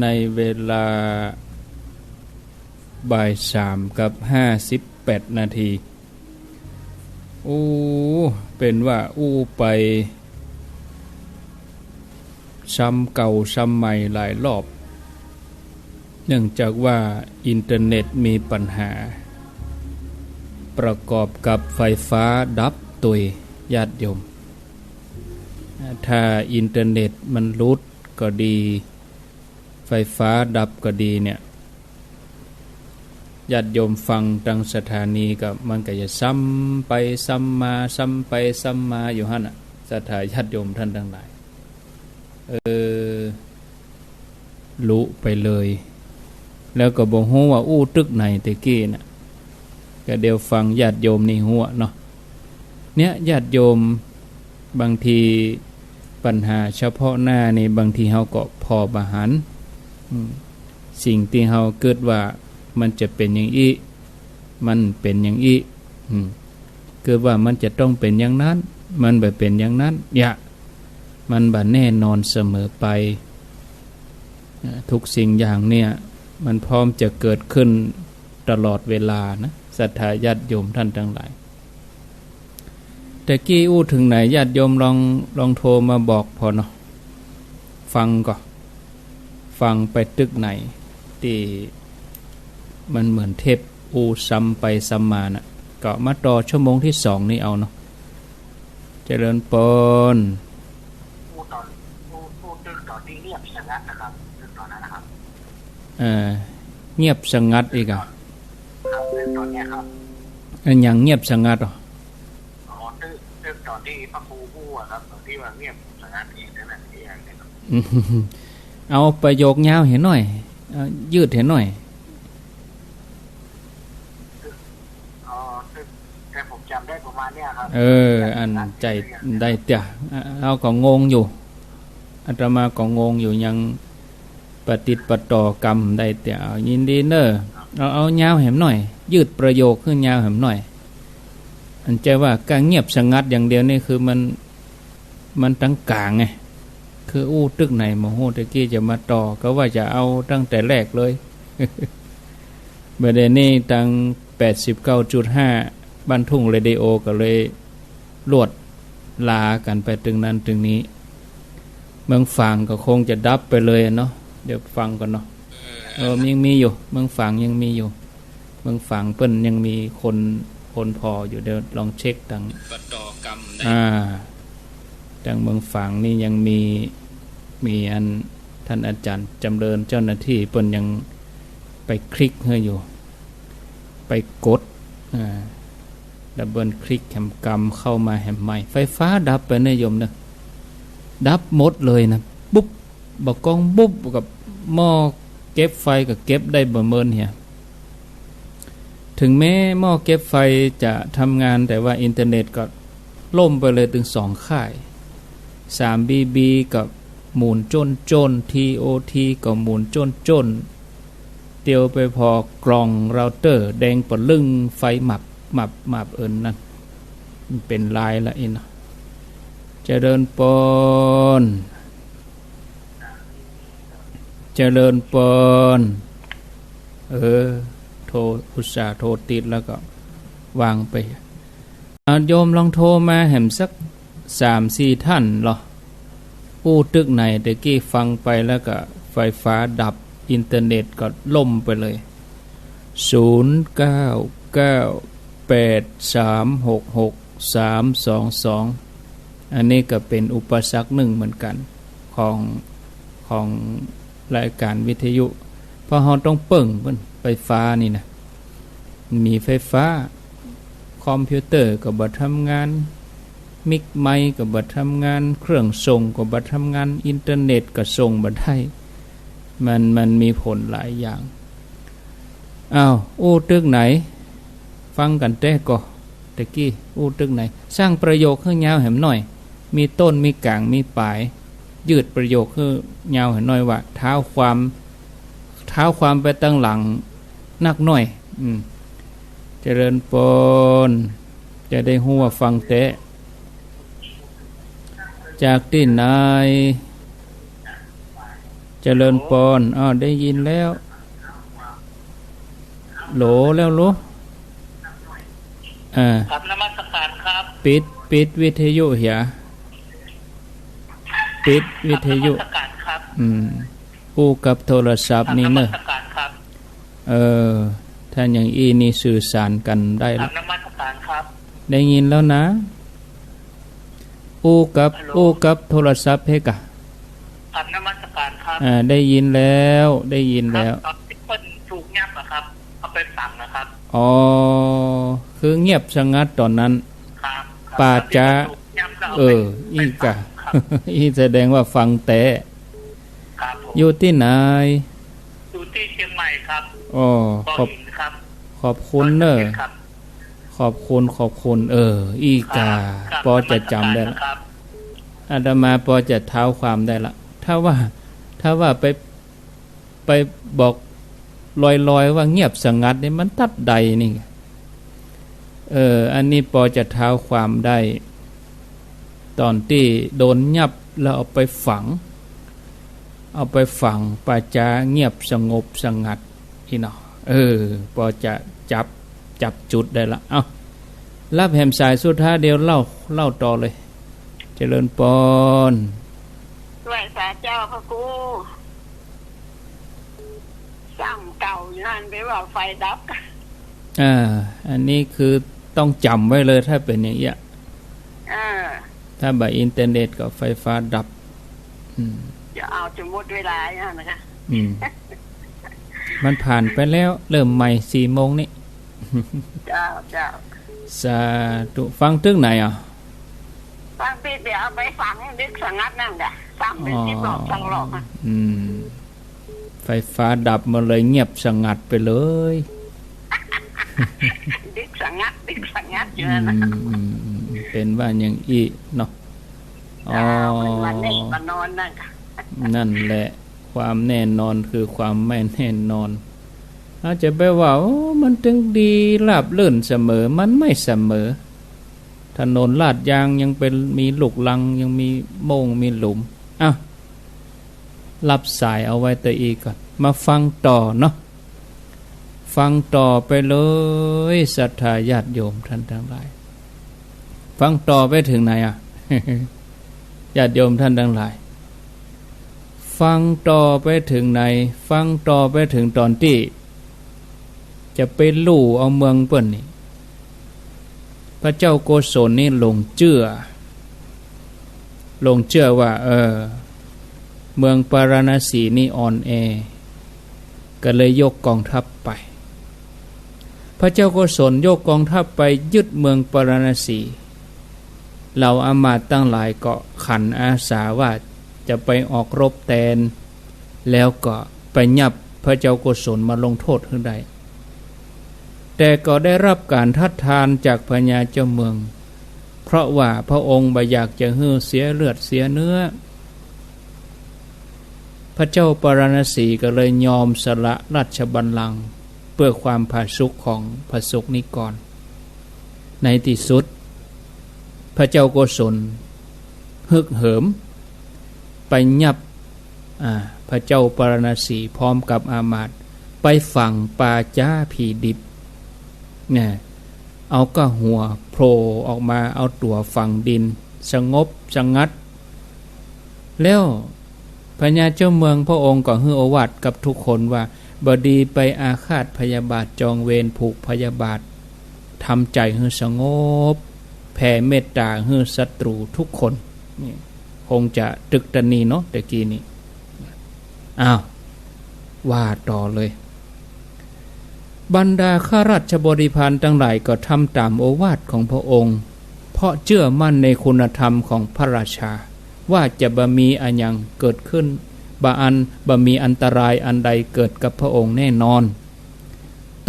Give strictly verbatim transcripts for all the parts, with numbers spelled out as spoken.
ในเวลาบ่ายสามกับห้าสิบแปดนาที อู้ เป๋นว่าอู้ไปซ้ำเก่าซ้ำใหม่หลายรอบ เนื่องจากว่าอินเทอร์เน็ตมีปัญหา ประกอบกับไฟฟ้าดับตวย ญาติโยม ถ้าอินเทอร์เน็ตมันหลุดก็ดี ไฟฟ้าดับก็ดีเนี่ย ญาติโยมฟังตางสถานีก็มันก็จะซ้ำไปซ้ำมา ซ้ำไปซ้ำมาอยู่หั้นน่ะ ศรัทธาญาติโยมท่านตังหลาย เออ ลุไปเลย แล้วก็บ่ฮู้ว่าอู้ตึกไหนแต่กี้น่ะ ก็เดี๋ยวฟังญาติโยมนี่ฮู้เนาะ เนี่ย ญาติโยม บางทีปัญหาเฉพาะหน้านี่ บางทีเฮาก็ผ่อบ่หัน อืม สิ่งตี้เฮากึ๊ดว่ามันจะเป๋นอย่างอี้ มันเป๋นอย่างอี้ อืม กึ๊ดว่ามันจะต้องเป๋นอย่างนั้น มันบ่เป๋นอย่างนั้น อย่า มันบ่แน่นอนเสมอไป อ่า ทุกสิ่งอย่างเนี่ย มันพร้อมจะเกิดขึ้นตลอดเวลานะ ศรัทธาญาติโยมท่านตังหลาย แต่กี้อู้เถิงไหน ญาติโยมลอง ลองโทรมาบอกผ่อเนาะ ฟังก่อ ฟังไปตึกไหน ตี้มันเหมือนเทปอู้ซ้ำไปซ้ำมาน่ะ ก็มาต่อชั่วโมงที่สองนี่เอาเนาะ เจริญปอน อู้ตอน อู้ อู้ตึกตอนตี้เงียบสงัดนะครับ ตึกตอนนั้นนะครับ เออ เงียบสงัดอีกอะ ครับ ตึกตอนเนี้ยครับ อันหยังเงียบสงัดอ๋อ อ๋อ ตึก ตึกตอนตี้พระครูอู้อะครับ ตอนตี้ว่าเงียบสงัดอีกนั่นน่ะ ตี้อันนี้ครับ เอาประโยคยาวเหียหน้อย เอายืดเหียหน้อย ตึก อ๋อ ตึก แต่ผมจ๋ำได้ประมาณเนี้ยครับ เออ อันใจ๋ได้เตื้อ เฮาก็งงอยู่ อาตมาก็งงอยู่ ยังปะติดปะต่อกำได้เตื้อ เอา ยินดีเน่อ เอา เอายาวแหมหน้อย ยืดประโยคหื้อยาวแหมหน้อย อันใจ้ว่าก้าเงียบสงัดอย่างเดียวนี่คือมัน มันตังก๋างไง คืออู้ตึกไหนบ่ฮู้ แต่กี้จะมาต่อ ก็ว่าจะเอาตั้งแต่แรกเลย บ่าเดี่ยวนี้ตังแปดสิบเก้าจุดห้าบ้านทุ่งเรดิโอก็เลยลวดลากั๋นไปตึงนั้นตึงนี้ เมืองฝางก็คงจะดับไปเลยอะเนาะ เดี๋ยวฟังก่อนเนาะ เออ ยังมีอยู่ เมืองฝางยังมีอยู่ เมืองฝางเปิ้นยังมีคน คนผ่ออยู่ เดี๋ยวลองเช็คตัง อ่า ตังเมืองฝางนี่ยังมี มีอันท่านอาจ๋ารย์จ๋ำเริญเจ้าหน้าตี้เปิ้นยังไปคลิกหื้ออยู่ ไปกด อ่า ดับเบิลคลิกแหมกำเข้ามาแหมใหม่ ไฟฟ้าดับไปนะโยมเน่อ ดับหมดเลยนะ ปุ๊บ บ่ากองปุ๊บ กับหม้อเก็บไฟก็เก็บได้บ่เมินเหีย เถิงแม้หม้อเก็บไฟจะทำงาน แต่ว่าอินเทอร์เน็ตก็ล่มไปเลยตึงสองค่าย สามบีบีก็หมุนจ้นๆ ทีโอทีก็หมุนจ้นๆ เตียวไปผ่อกล่องเราเตอร์แดงปะลึ้ง ไฟมับมับมับ เอิ้นนั่น มันเป๋นลายละอินเนาะ เจริญปอน เจริญปอน เออ โทร อุตส่าห์โทรติดแล้วก็วางไป อ่า โยมลองโทรมาแหมสักสามสี่ท่านลอ อู้ตึกไหน แต่กี้ฟังไปแล้วก็ไฟฟ้าดับ อินเทอร์เน็ตก็ล่มไปเลย ศูนย์เก้าเก้าแปดสามหกหกสามสองสอง อันนี้ก็เป๋นอุปสรรคนึ่งเหมือนกั๋น ของ ของรายก๋านวิทยุ เพราะเฮาต้องเปิ้งเปิ้น ไฟฟ้านี่นะ มีไฟฟ้า คอมพิวเตอร์ก็บ่ทำงาน มิกไมค์ก็บ่ทำงาน เครื่องส่งก็บ่ทำงาน อินเทอร์เน็ตก็ส่งบ่ได้ มัน มันมีผลหลายอย่าง อ้าว อู้ตึกไหน ฟังกั๋นแต๊ก่อ แต่กี้อู้ตึกไหน สร้างประโยคหื้อยาวแหมหน้อย มีต้น มีก๋าง มีป๋าย ยืดประโยคหื้อยาวแหมหน้อยว่า เท้าความ เท้าความไปตังหลังนักหน้อย อืม เจริญปอน จะได้ฮู้ว่าฟังแต๊ จากตี้ไหน เจริญปอน อ้าว ได้ยินแล้ว โหลแล้วโหล อ่า ครับ นมัสการครับ ปิด ปิดวิทยุเหีย ปิดวิทยุ ครับ นมัสการครับ อืม อู้กับโทรศัพท์นี่เนอะ ครับ นมัสการครับ เออ ถ้าอย่างอี้นี่สื่อสารกั๋นได้ละ ครับ นมัสการครับ ได้ยินแล้วนะ อู้กับ ฮัลโหล อู้กับโทรศัพท์เฮกะ ครับ นมัสการครับ อ่า ได้ยินแล้ว ได้ยินแล้ว ครับ ตอนตี้เปิ้นถูกยับอะครับ เอาไปฝังนะครับ อ๋อ คือเงียบสงัดต๋อนนั้น ครับ ครับ ป่าจ๊า ตอนตี้ถูกยับแล้วเอาไป เออ ไปฝัง อี้กะ ครับ อี้แสดงว่าฟังแต๊ ครับผม อยู่ตี้ไหน อยู่ตี้เจียงใหม่ครับ อ๋อ บ่อหินครับ ขอบคุณเนอะ ครับ ขอบคุณ ขอบคุณ เออ อี้กะ ครับ ครับ ปอจะจ๋ำได้ละ นมัสการนะครับ อาตมาปอจะเท้าความได้ละ ถ้าว่า ถ้าว่าไป ไปบอกลอยๆ ว่าเงียบสงัดนี่มันตั๊ดใดนี่ เออ อันนี้ปอจะเท้าความได้ ต๋อนตี้โดนยับแล้วเอาไปฝัง เอาไปฝัง ป่าจ๊าเงียบสงบสงัด อี้เนาะ เออ ปอจะจับ จับจุดได้ละ เอ้า ฮับแหมสายสุดท้าย เดี๋ยวเล่า เล่าต่อเลย เจริญปอน ไหว้สาเจ้าพระครู ซ้ำเก่าอยู่หั้น ไปว่าไฟดับ อ่า อันนี้คือต้องจ๋ำไว้เลย ถ้าเป๋นอย่างเอี้ย อ่า ถ้าบ่อินเทอร์เน็ตก็ไฟฟ้าดับ อืม จะเอาจะหมดเวลาอย่างนั้นนะคะ อืม มันผ่านไปแล้ว เริ่มใหม่สี่โมงนี่ เจ้า เจ้า สาธุ ฟังเถิงไหนอ่ะ ฟังตี้เดี๋ยวเอาไปฝังดึกสงัดนั่นกะ ซ้ำเป๋นสิบรอบสองรอบอะ อืม ไฟฟ้าดับมาเลย เงียบสงัดไปเลย ดึกสงัด ดึกสงัดอยู่นั่นน่ะ อืม อืม อืม เป๋นว่าอย่างอี้เนาะ เจ้า อ๋อ มันวันนี้มานอนนั่นกะ นั่นแหละ ความแน่นอนคือความไม่แน่นอน อาจจะไปว่า โอ้ มันเถิงดีราบรื่นเสมอ มันไม่เสมอ ถนนลาดยางยังเป๋น มีลูกรัง ยังมีโม่ง มีหลุม อ่ะ ฮับสายเอาไว้ตะอี้ก่อน มาฟังต่อเนาะ ฟังต่อไปเลย ศรัทธาญาติโยมท่านตังหลาย ฟังต่อไปเถิงไหนอ่ะ ญาติโยมท่านตังหลาย ฟังต่อไปเถิงไหน ฟังต่อไปเถิงต๋อนตี้ จะไปลู่เอาเมืองเปิ้นนี่ พระเจ้าโกศลนี่หลงเจื้อ หลงเจื้อว่า เออ เมืองปาราณสีนี่อ่อนแอ ก็เลยยกกองทัพไป พระเจ้าโกศลยกกองทัพไปยึดเมืองปาราณสี เหล่าอำมาตย์ตังหลายก็ขันอาสาว่าจะไปออกรบแตน แล้วก็ไปยับพระเจ้าโกศลมาลงโทษหื้อได้ แต่ก็ได้ฮับก๋านทัดทานจากพญาเจ้าเมือง เพราะว่าพระองค์บ่อยากจะหื้อเสียเลือดเสียเนื้อ พระเจ้าปาราณสีก็เลยยอมสละราชบัลลังก์เพื่อความผาสุกของพระสงฆ์นิกร ในตี้สุด พระเจ้าโกศลฮึกเหิมไปยับ อ่า พระเจ้าปาราณสีพร้อมกับอำมาตย์ ไปฝังป่าจ๊าผีดิบ เนี่ย เอาก้าหัวโผล่ออกมา เอาตั๋วฝังดิน สงบสงัด แล้วพญาเจ้าเมืองพระองค์ก็หื้อโอวาทกับทุกคนว่า บ่ดีไปอาฆาตพยาบาท จองเวรผูกพยาบาท ทำใจ๋หื้อสงบ แผ่เมตต๋าหื้อศัตรูทุกคน นี่ คงจะตรึกตะนีเนาะ ตะกี้นี้ อ้าว ว่าต่อเลย บรรดาข้าราชบริพารตังหลายก็ทำต๋ามโอวาทของพระองค์ เพราะเจื้อมั่นในคุณธรรมของพระราชา ว่าจะบ่มีอะหยังเกิดขึ้น บ่อัน บ่มีอันตรายอันใดเกิดกับพระองค์แน่นอน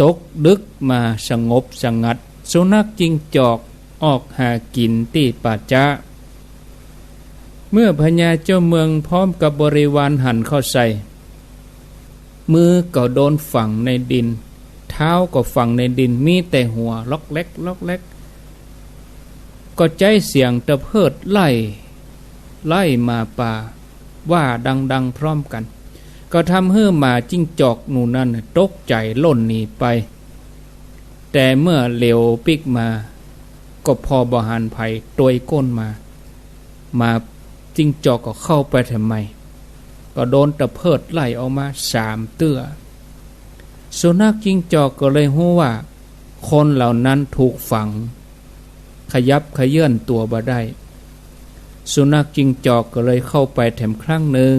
ตกดึกมาสงบสงัด สุนัขจิ้งจอกออกหากิ๋นตี้ป่าจ๊า เมื่อพญาเจ้าเมืองพร้อมกับบริวารหันเข้าใส่ มือก็โดนฝังในดิน เท้าก็ฝังในดิน มีแต่หัวล็อกแล็กล็อกแล็ก ก็ใจ๊เสียงตะเพิดไล่ ไล่หมาป่า ว่าดังๆ พร้อมกั๋น ก็ทำหื้อหมาจิ้งจอกหมู่นั้นน่ะตกใจ๋ล่นหนีไป แต่เมื่อเหลียวปิ๊กมา ก็ผ่อบ่หันใผตวยก้นหมา หมาจิ้งจอกก็เข้าไปแถมใหม่ ก็โดนตะเพิดไล่ออกมาสามเตื้อ สุนัขจิ้งจอกก็เลยฮู้ว่า คนเหล่านั้นถูกฝัง ขยับเขยื้อนตั๋วบ่ได้ สุนัขจิ้งจอกก็เลยเข้าไปแถมครั้งนึ่ง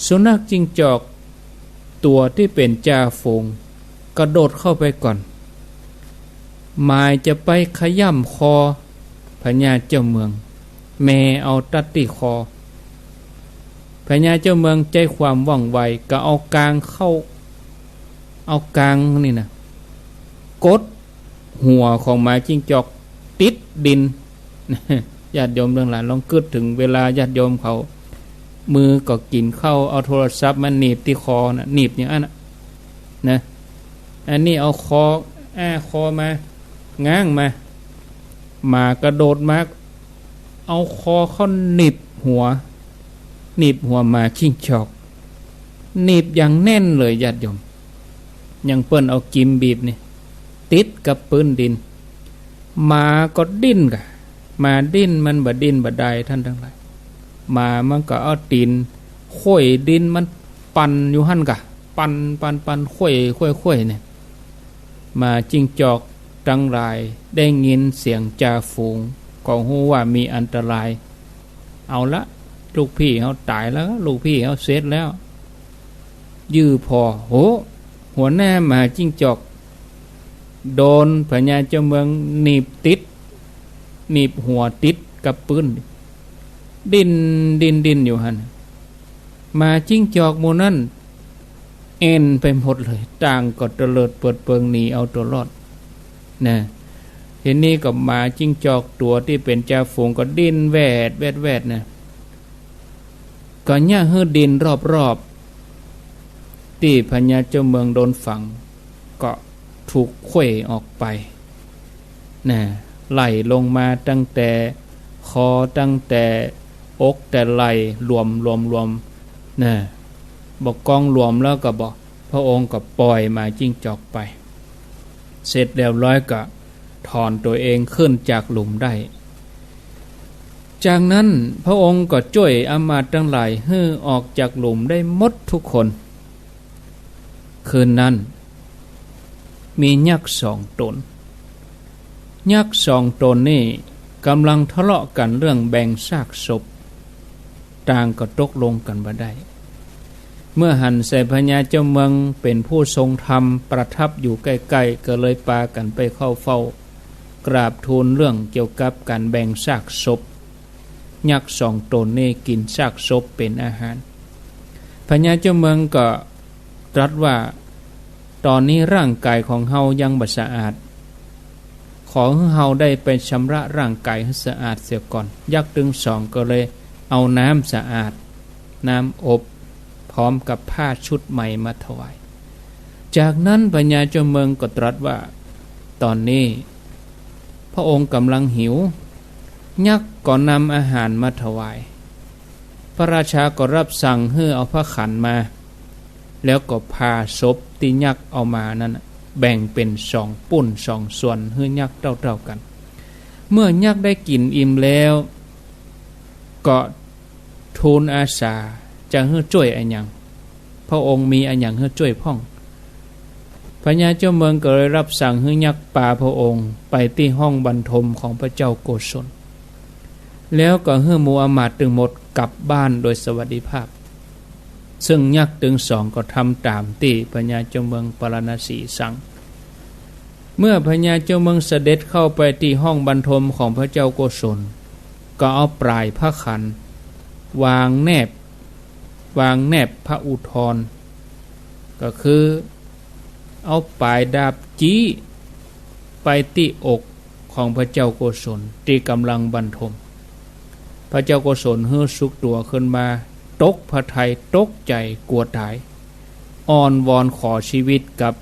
สุนัขจิ้งจอกตั๋วตี้เป๋นจ่าฝูงกระโดดเข้าไปก่อน หมายจะไปขย้ำคอพญาเจ้าเมือง แหมเอาตัดตี้คอ พญาเจ้าเมืองใจ๊ความว่องไวก็เอากางเข้า เอากางนี่นะ กดหัวของหมาจิ้งจอกติดดิน ญาติโยมตังหลายลองกึ๊ดเถิงเวลาญาติโยมเขา มื้อก่อนกิ๋นข้าว เอาโทรศัพท์มาหนีบตี้คอน่ะ หนีบอย่างอั้นน่ะ นะ อันนี้เอาคอ อ้าคอมา ง้างมา หมากระโดดมา เอาคอเข้าหนีบหัว หนีบหัวหมาจิ้งจอก หนีบอย่างแน่นเลยญาติโยม อย่างเปิ้นเอากริมบีบนี่ ติดกับปื๊นดิน หมาก็ดิ้นก่ะ หมาดิ้นมันบ่ดิ้นบ่ได้ต้านตังหลาย หมามันก็เอาตี๋นไขว้ดินมันปั่นอยู่หั้นก่ะ ปั่น ปั่น ปั่น ไขว้ ไขว้ ไขว้เนี่ย หมาจิ้งจอกตังหลายได้ยินเสียงจ่าฝูงก็ฮู้ว่ามีอันตราย เอาละ ลูกพี่เฮาต๋ายแล้ว ลูกพี่เฮาเสร็จแล้ว ยื้อผ่อ โห หัวหน้าหมาจิ้งจอก โดนพญาเจ้าเมืองหนีบติด หนีบหัวติดกับปื๊น ดิ้น ดิ้น ดิ้นอยู่หั้น หมาจิ้งจอกหมู่นั้นเอ็นไปหมดเลย ต่างก็เตลิดเปิดเปิงหนีเอาตั๋วรอด นะ ทีนี้ก็หมาจิ้งจอกตั๋วตี้เป๋นจ่าฝูงก็ดิ้นแวด แวด แวดนะ ก็เยียะหื้อดินรอบๆ ตี้พญาเจ้าเมืองโดนฝัง ก็ถูกไขว้ออกไป นะ ไล่ลงมาตั้งแต่คอ ตั้งแต่อกแต่ไหล่ รวม รวม รวม นะ บ่กองรวมแล้วก็บ่ พระองค์ก็ป่อยหมาจิ้งจอกไป เสร็จเรียบร้อยก็ถอนตั๋วเองขึ้นจากหลุมได้ จากนั้นพระองค์ก็จ้วยอำมาตย์ตังหลายหื้อออกจากหลุมได้หมดทุกคน คืนนั้น มียักษ์สองต๋น ยักษ์สองต๋นนี้ก่ำลังทะเลาะกั๋นเรื่องแบ่งซากศพ ต่างก็ตกลงกั๋นบ่ได้ เมื่อหันใส่พญาเจ้าเมืองเป๋นผู้ทรงธรรมประทับอยู่ใก้ๆ ก็เลยปากั๋นไปเข้าเฝ้า กราบทูลเรื่องเกี่ยวกับก๋านแบ่งซากศพ ยักษ์สองต๋นนี้กิ๋นซากศพเป๋นอาหาร พญาเจ้าเมืองก็ตรัสว่า ต๋อนนี้ร่างก๋ายของเฮายังบ่สะอาด ขอหื้อเฮาได้ไปชำระร่างก๋ายหื้อสะอาดเสียก่อน ยักษ์ตึงสองก็เลยเอาน้ำสะอาด น้ำอบ พร้อมกับผ้าชุดใหม่มาถวาย จากนั้นพญาเจ้าเมืองก็ตรัสว่า ต๋อนนี้พระองค์ก่ำลังหิว ยักษ์ก็นำอาหารมาถวาย พระราชาก็รับสั่งหื้อเอาพระขันมา แล้วก็ผ่าศพตี้ยักษ์เอามานั้นน่ะ แบ่งเป๋นสองปุ้นสองส่วนหื้อยักษ์เต้าๆ กั๋น เมื่อยักษ์ได้กิ๋นอิ่มแล้ว ก็ทูลอาสาจะหื้อจ้วยอะหยัง พระองค์มีอะหยังหื้อจ้วยพ่อง พญาเจ้าเมืองก็เลยรับสั่งหื้อยักษ์ปาพระองค์ไปตี้ห้องบรรทมของพระเจ้าโกศล แล้วก็หื้อหมู่อำมาตย์ตึงหมดกลับบ้านโดยสวัสดิภาพ ซึ่งยักษ์ตึงสองก็ทำต๋ามตี้พญาเจ้าเมืองปาราณสีสั่ง เมื่อพญาเจ้าเมืองเสด็จเข้าไปตี้ห้องบรรทมของพระเจ้าโกศล ก็เอาป๋ายพระขันวางแนบ วางแนบพระอุทร ก็คือเอาป๋ายดาบจี๊ไปตี้อกของพระเจ้าโกศลตี้ก่ำลังบรรทม พระเจ้าโกศลหื้อสุกตั๋วขึ้นมา ตกพระทัย ตกใจ๋ กั๋วต๋าย อ้อนวอนขอจีวิตกับ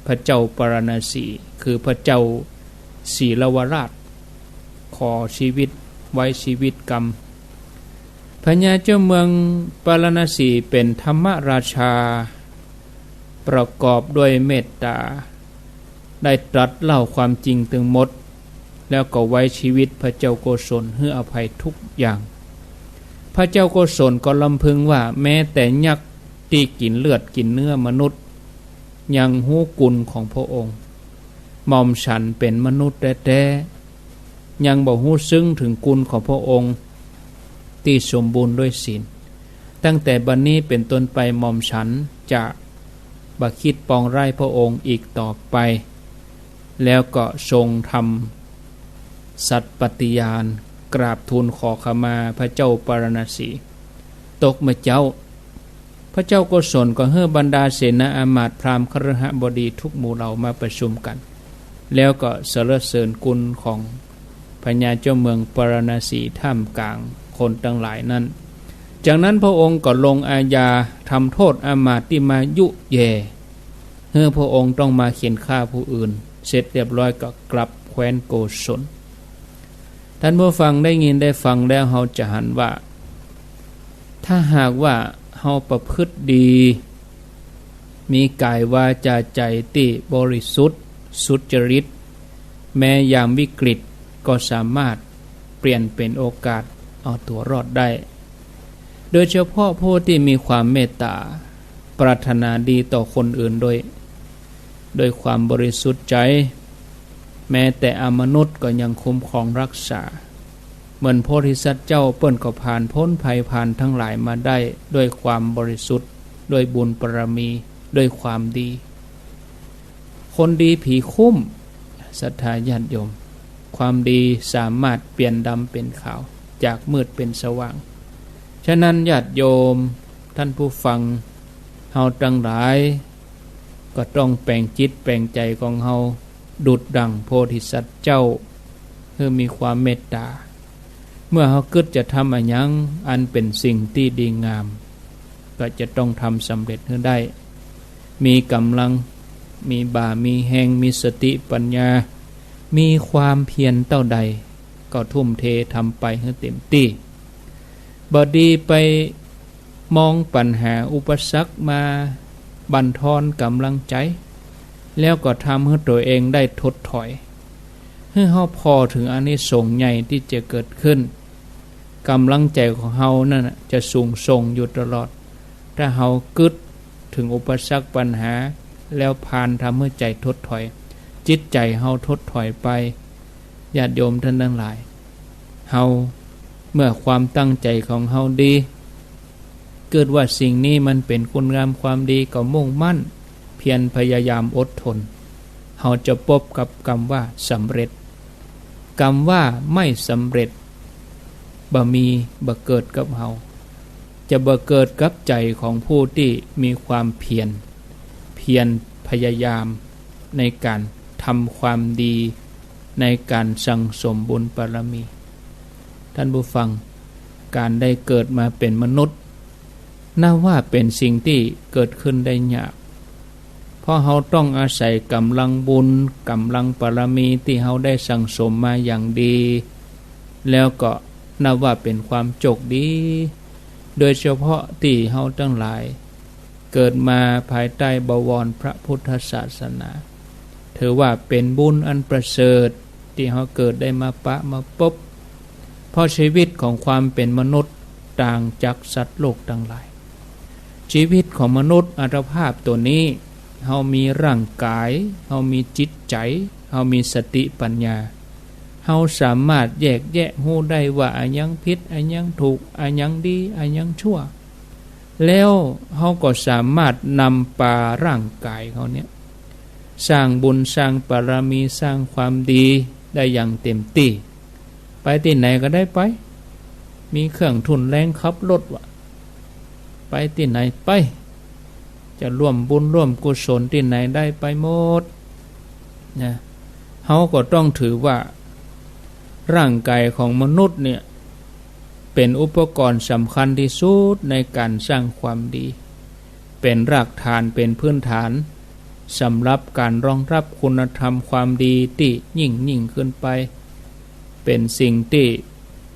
พระเจ้าปาราณสี คือพระเจ้าศรีลวราช ขอจีวิต ไว้จีวิตกำ พญาเจ้าเมืองปาราณสีเป๋นธรรมราชา ประกอบด้วยเมตต๋า ได้ตรัสเล่าความจริงตึงหมด แล้วก็ไว้ชีวิตพระเจ้าโกศลหื้ออภัยทุกอย่าง พระเจ้าโกศลก็ลำพึงว่า แม้แต่ยักษ์ตี้กิ๋นเลือดกิ๋นเนื้อมนุษย์ ยังฮู้กุณของพระองค์ หม่อมฉันเป๋นมนุษย์แต๊ๆ ยังบ่ฮู้ซึ้งเถิงกุณของพระองค์ตี้สมบูรณ์ด้วยศีล ตั้งแต่บัดนี้เป๋นต้นไปหม่อมฉันจะบ่คิดปองร้ายพระองค์อีกต่อไป แล้วก็ทรงทำสัตย์ปฏิญาณกราบทูลขอขมาพระเจ้าปาราณสี ตกเมื่อเจ๊า พระเจ้าโกศลก็หื้อบรรดาเสนาอามาตย์พราหมณ์คฤหบดีทุกหมู่เหล่ามาประชุมกั๋น แล้วก็สรรเสริญกุณของพญาเจ้าเมืองปาราณสีท่ามกลางคนตังหลายนั้น จากนั้นพระองค์ก็ลงอาญาทำโต้ษอามาตย์ตี้มายุแย่ หื้อพระองค์ต้องมาเฆ็นฆ่าผู้อื่น เสร็จเรียบร้อยก็กลับแคว้นโกศล ท่านผู้ฟังได้ยินได้ฟังแล้วเฮาจะหันว่า ถ้าหากว่าเฮาประพฤติดี มีก๋ายวาจาใจ๋ตี้บริสุทธิ์ สุจริต แม้ยามวิกฤตก็สามารถเปลี่ยนเป๋นโอกาสเอาตั๋วรอดได้ โดยเฉพาะผู้ตี้มีความเมตต๋า ปรารถนาดีต่อคนอื่นโดย โดยความบริสุทธิ์ใจ๋ แม้แต่อมนุษย์ก็ยังคุ้มครองรักษา เหมือนโพธิสัตว์เจ้าเปิ้นก็ผ่านพ้นภัยผ่านทั้งหลายมาได้ด้วยความบริสุทธิ์ ด้วยบุญบารมี ด้วยความดี คนดีผีคุ้ม ศรัทธาญาติโยม ความดีสามารถเปลี่ยนดำเป๋นขาว จากมืดเป๋นสว่าง ฉะนั้นญาติโยม ท่านผู้ฟัง เฮาตังหลาย ก็ต้องแป๋งจิตแป๋งใจ๋ของเฮา ดุจดั่งโพธิสัตว์เจ้า หื้อมีความเมตต๋า เมื่อเฮากึ๊ดจะทำอะหยังอันเป๋นสิ่งตี้ดีงาม ก็จะต้องทำสำเร็จหื้อได้ มีก๋ำลัง มีบ่า มีแฮง มีสติปัญญา มีความเพียรเต้าใด ก็ทุ่มเททำไปหื้อเต๋มตี้ บ่ดีไปมองปัญหาอุปสรรคมาบั่นทอนก๋ำลังใจ๋ แล้วก็ทำหื้อตั๋วเองได้ถดถอย หื้อเฮาผ่อเถิงอานิสงส์ใหญ่ตี้จะเกิดขึ้น ก๋ำลังใจ๋ของเฮานั่นน่ะจะสูงส่งอยู่ตลอด ถ้าเฮากึ๊ดเถิงอุปสรรคปัญหา แล้วพาลทำหื้อใจ๋ถดถอย จิตใจ๋เฮาถดถอยไป ญาติโยมท่านตังหลาย เฮา เมื่อความตั้งใจ๋ของเฮาดี กึ๊ดว่าสิ่งนี้มันเป๋นคุณงามความดี ก็มุ่งมั่น เพียรพยายามอดทน เฮาจะปบกับกำว่าสำเร็จ กำว่าไม่สำเร็จ บ่มี บ่เกิดกับเฮา จะบ่เกิดกับใจ๋ของผู้ตี้มีความเพียร เพียรพยายามในก๋านทำความดี ในก๋านสั่งสมบุญบารมี ท่านผู้ฟัง ก๋านได้เกิดมาเป๋นมนุษย์ นับว่าเป๋นสิ่งตี้เกิดขึ้นได้ยาก เพราะเฮาต้องอาศัยก๋ำลังบุญ ก๋ำลังบารมีตี้เฮาได้สั่งสมมาอย่างดี แล้วก็นับว่าเป๋นความโจคดี โดยเฉพาะตี้เฮาตังหลาย เกิดมาภายใต้บวรพระพุทธศาสนา ถือว่าเป๋นบุญอันประเสริฐตี้เฮาเกิดได้มาปะมาปบ เพราะชีวิตของความเป๋นมนุษย์ต่างจากสัตว์โลกตังหลาย ชีวิตของมนุษย์อัตภาพตั๋วนี้ เฮามีร่างก๋าย เฮามีจิตใจ๋ เฮามีสติปัญญา เฮาสามารถแยกแยะฮู้ได้ว่าอะหยังผิด อะหยังถูก อะหยังดี อะหยังชั่ว แล้วเฮาก็สามารถนำปาร่างก๋ายเฮาเนี่ย สร้างบุญ สร้างบารมี สร้างความดีได้อย่างเต๋มตี้ ไปตี้ไหนก็ได้ไป มีเครื่องทุ่นแรงขับรถวะ ไปตี้ไหนไป จะร่วมบุญร่วมกุศลตี้ไหนได้ไปหมด นะ เฮาก็ต้องถือว่า ร่างก๋ายของมนุษย์เนี่ย เป๋นอุปกรณ์สำคัญตี้สุดในก๋านสร้างความดี เป๋นรากฐาน เป๋นพื้นฐาน สำหรับก๋านรองรับคุณธรรมความดีตี้ยิ่งๆ ขึ้นไป เป๋นสิ่งตี้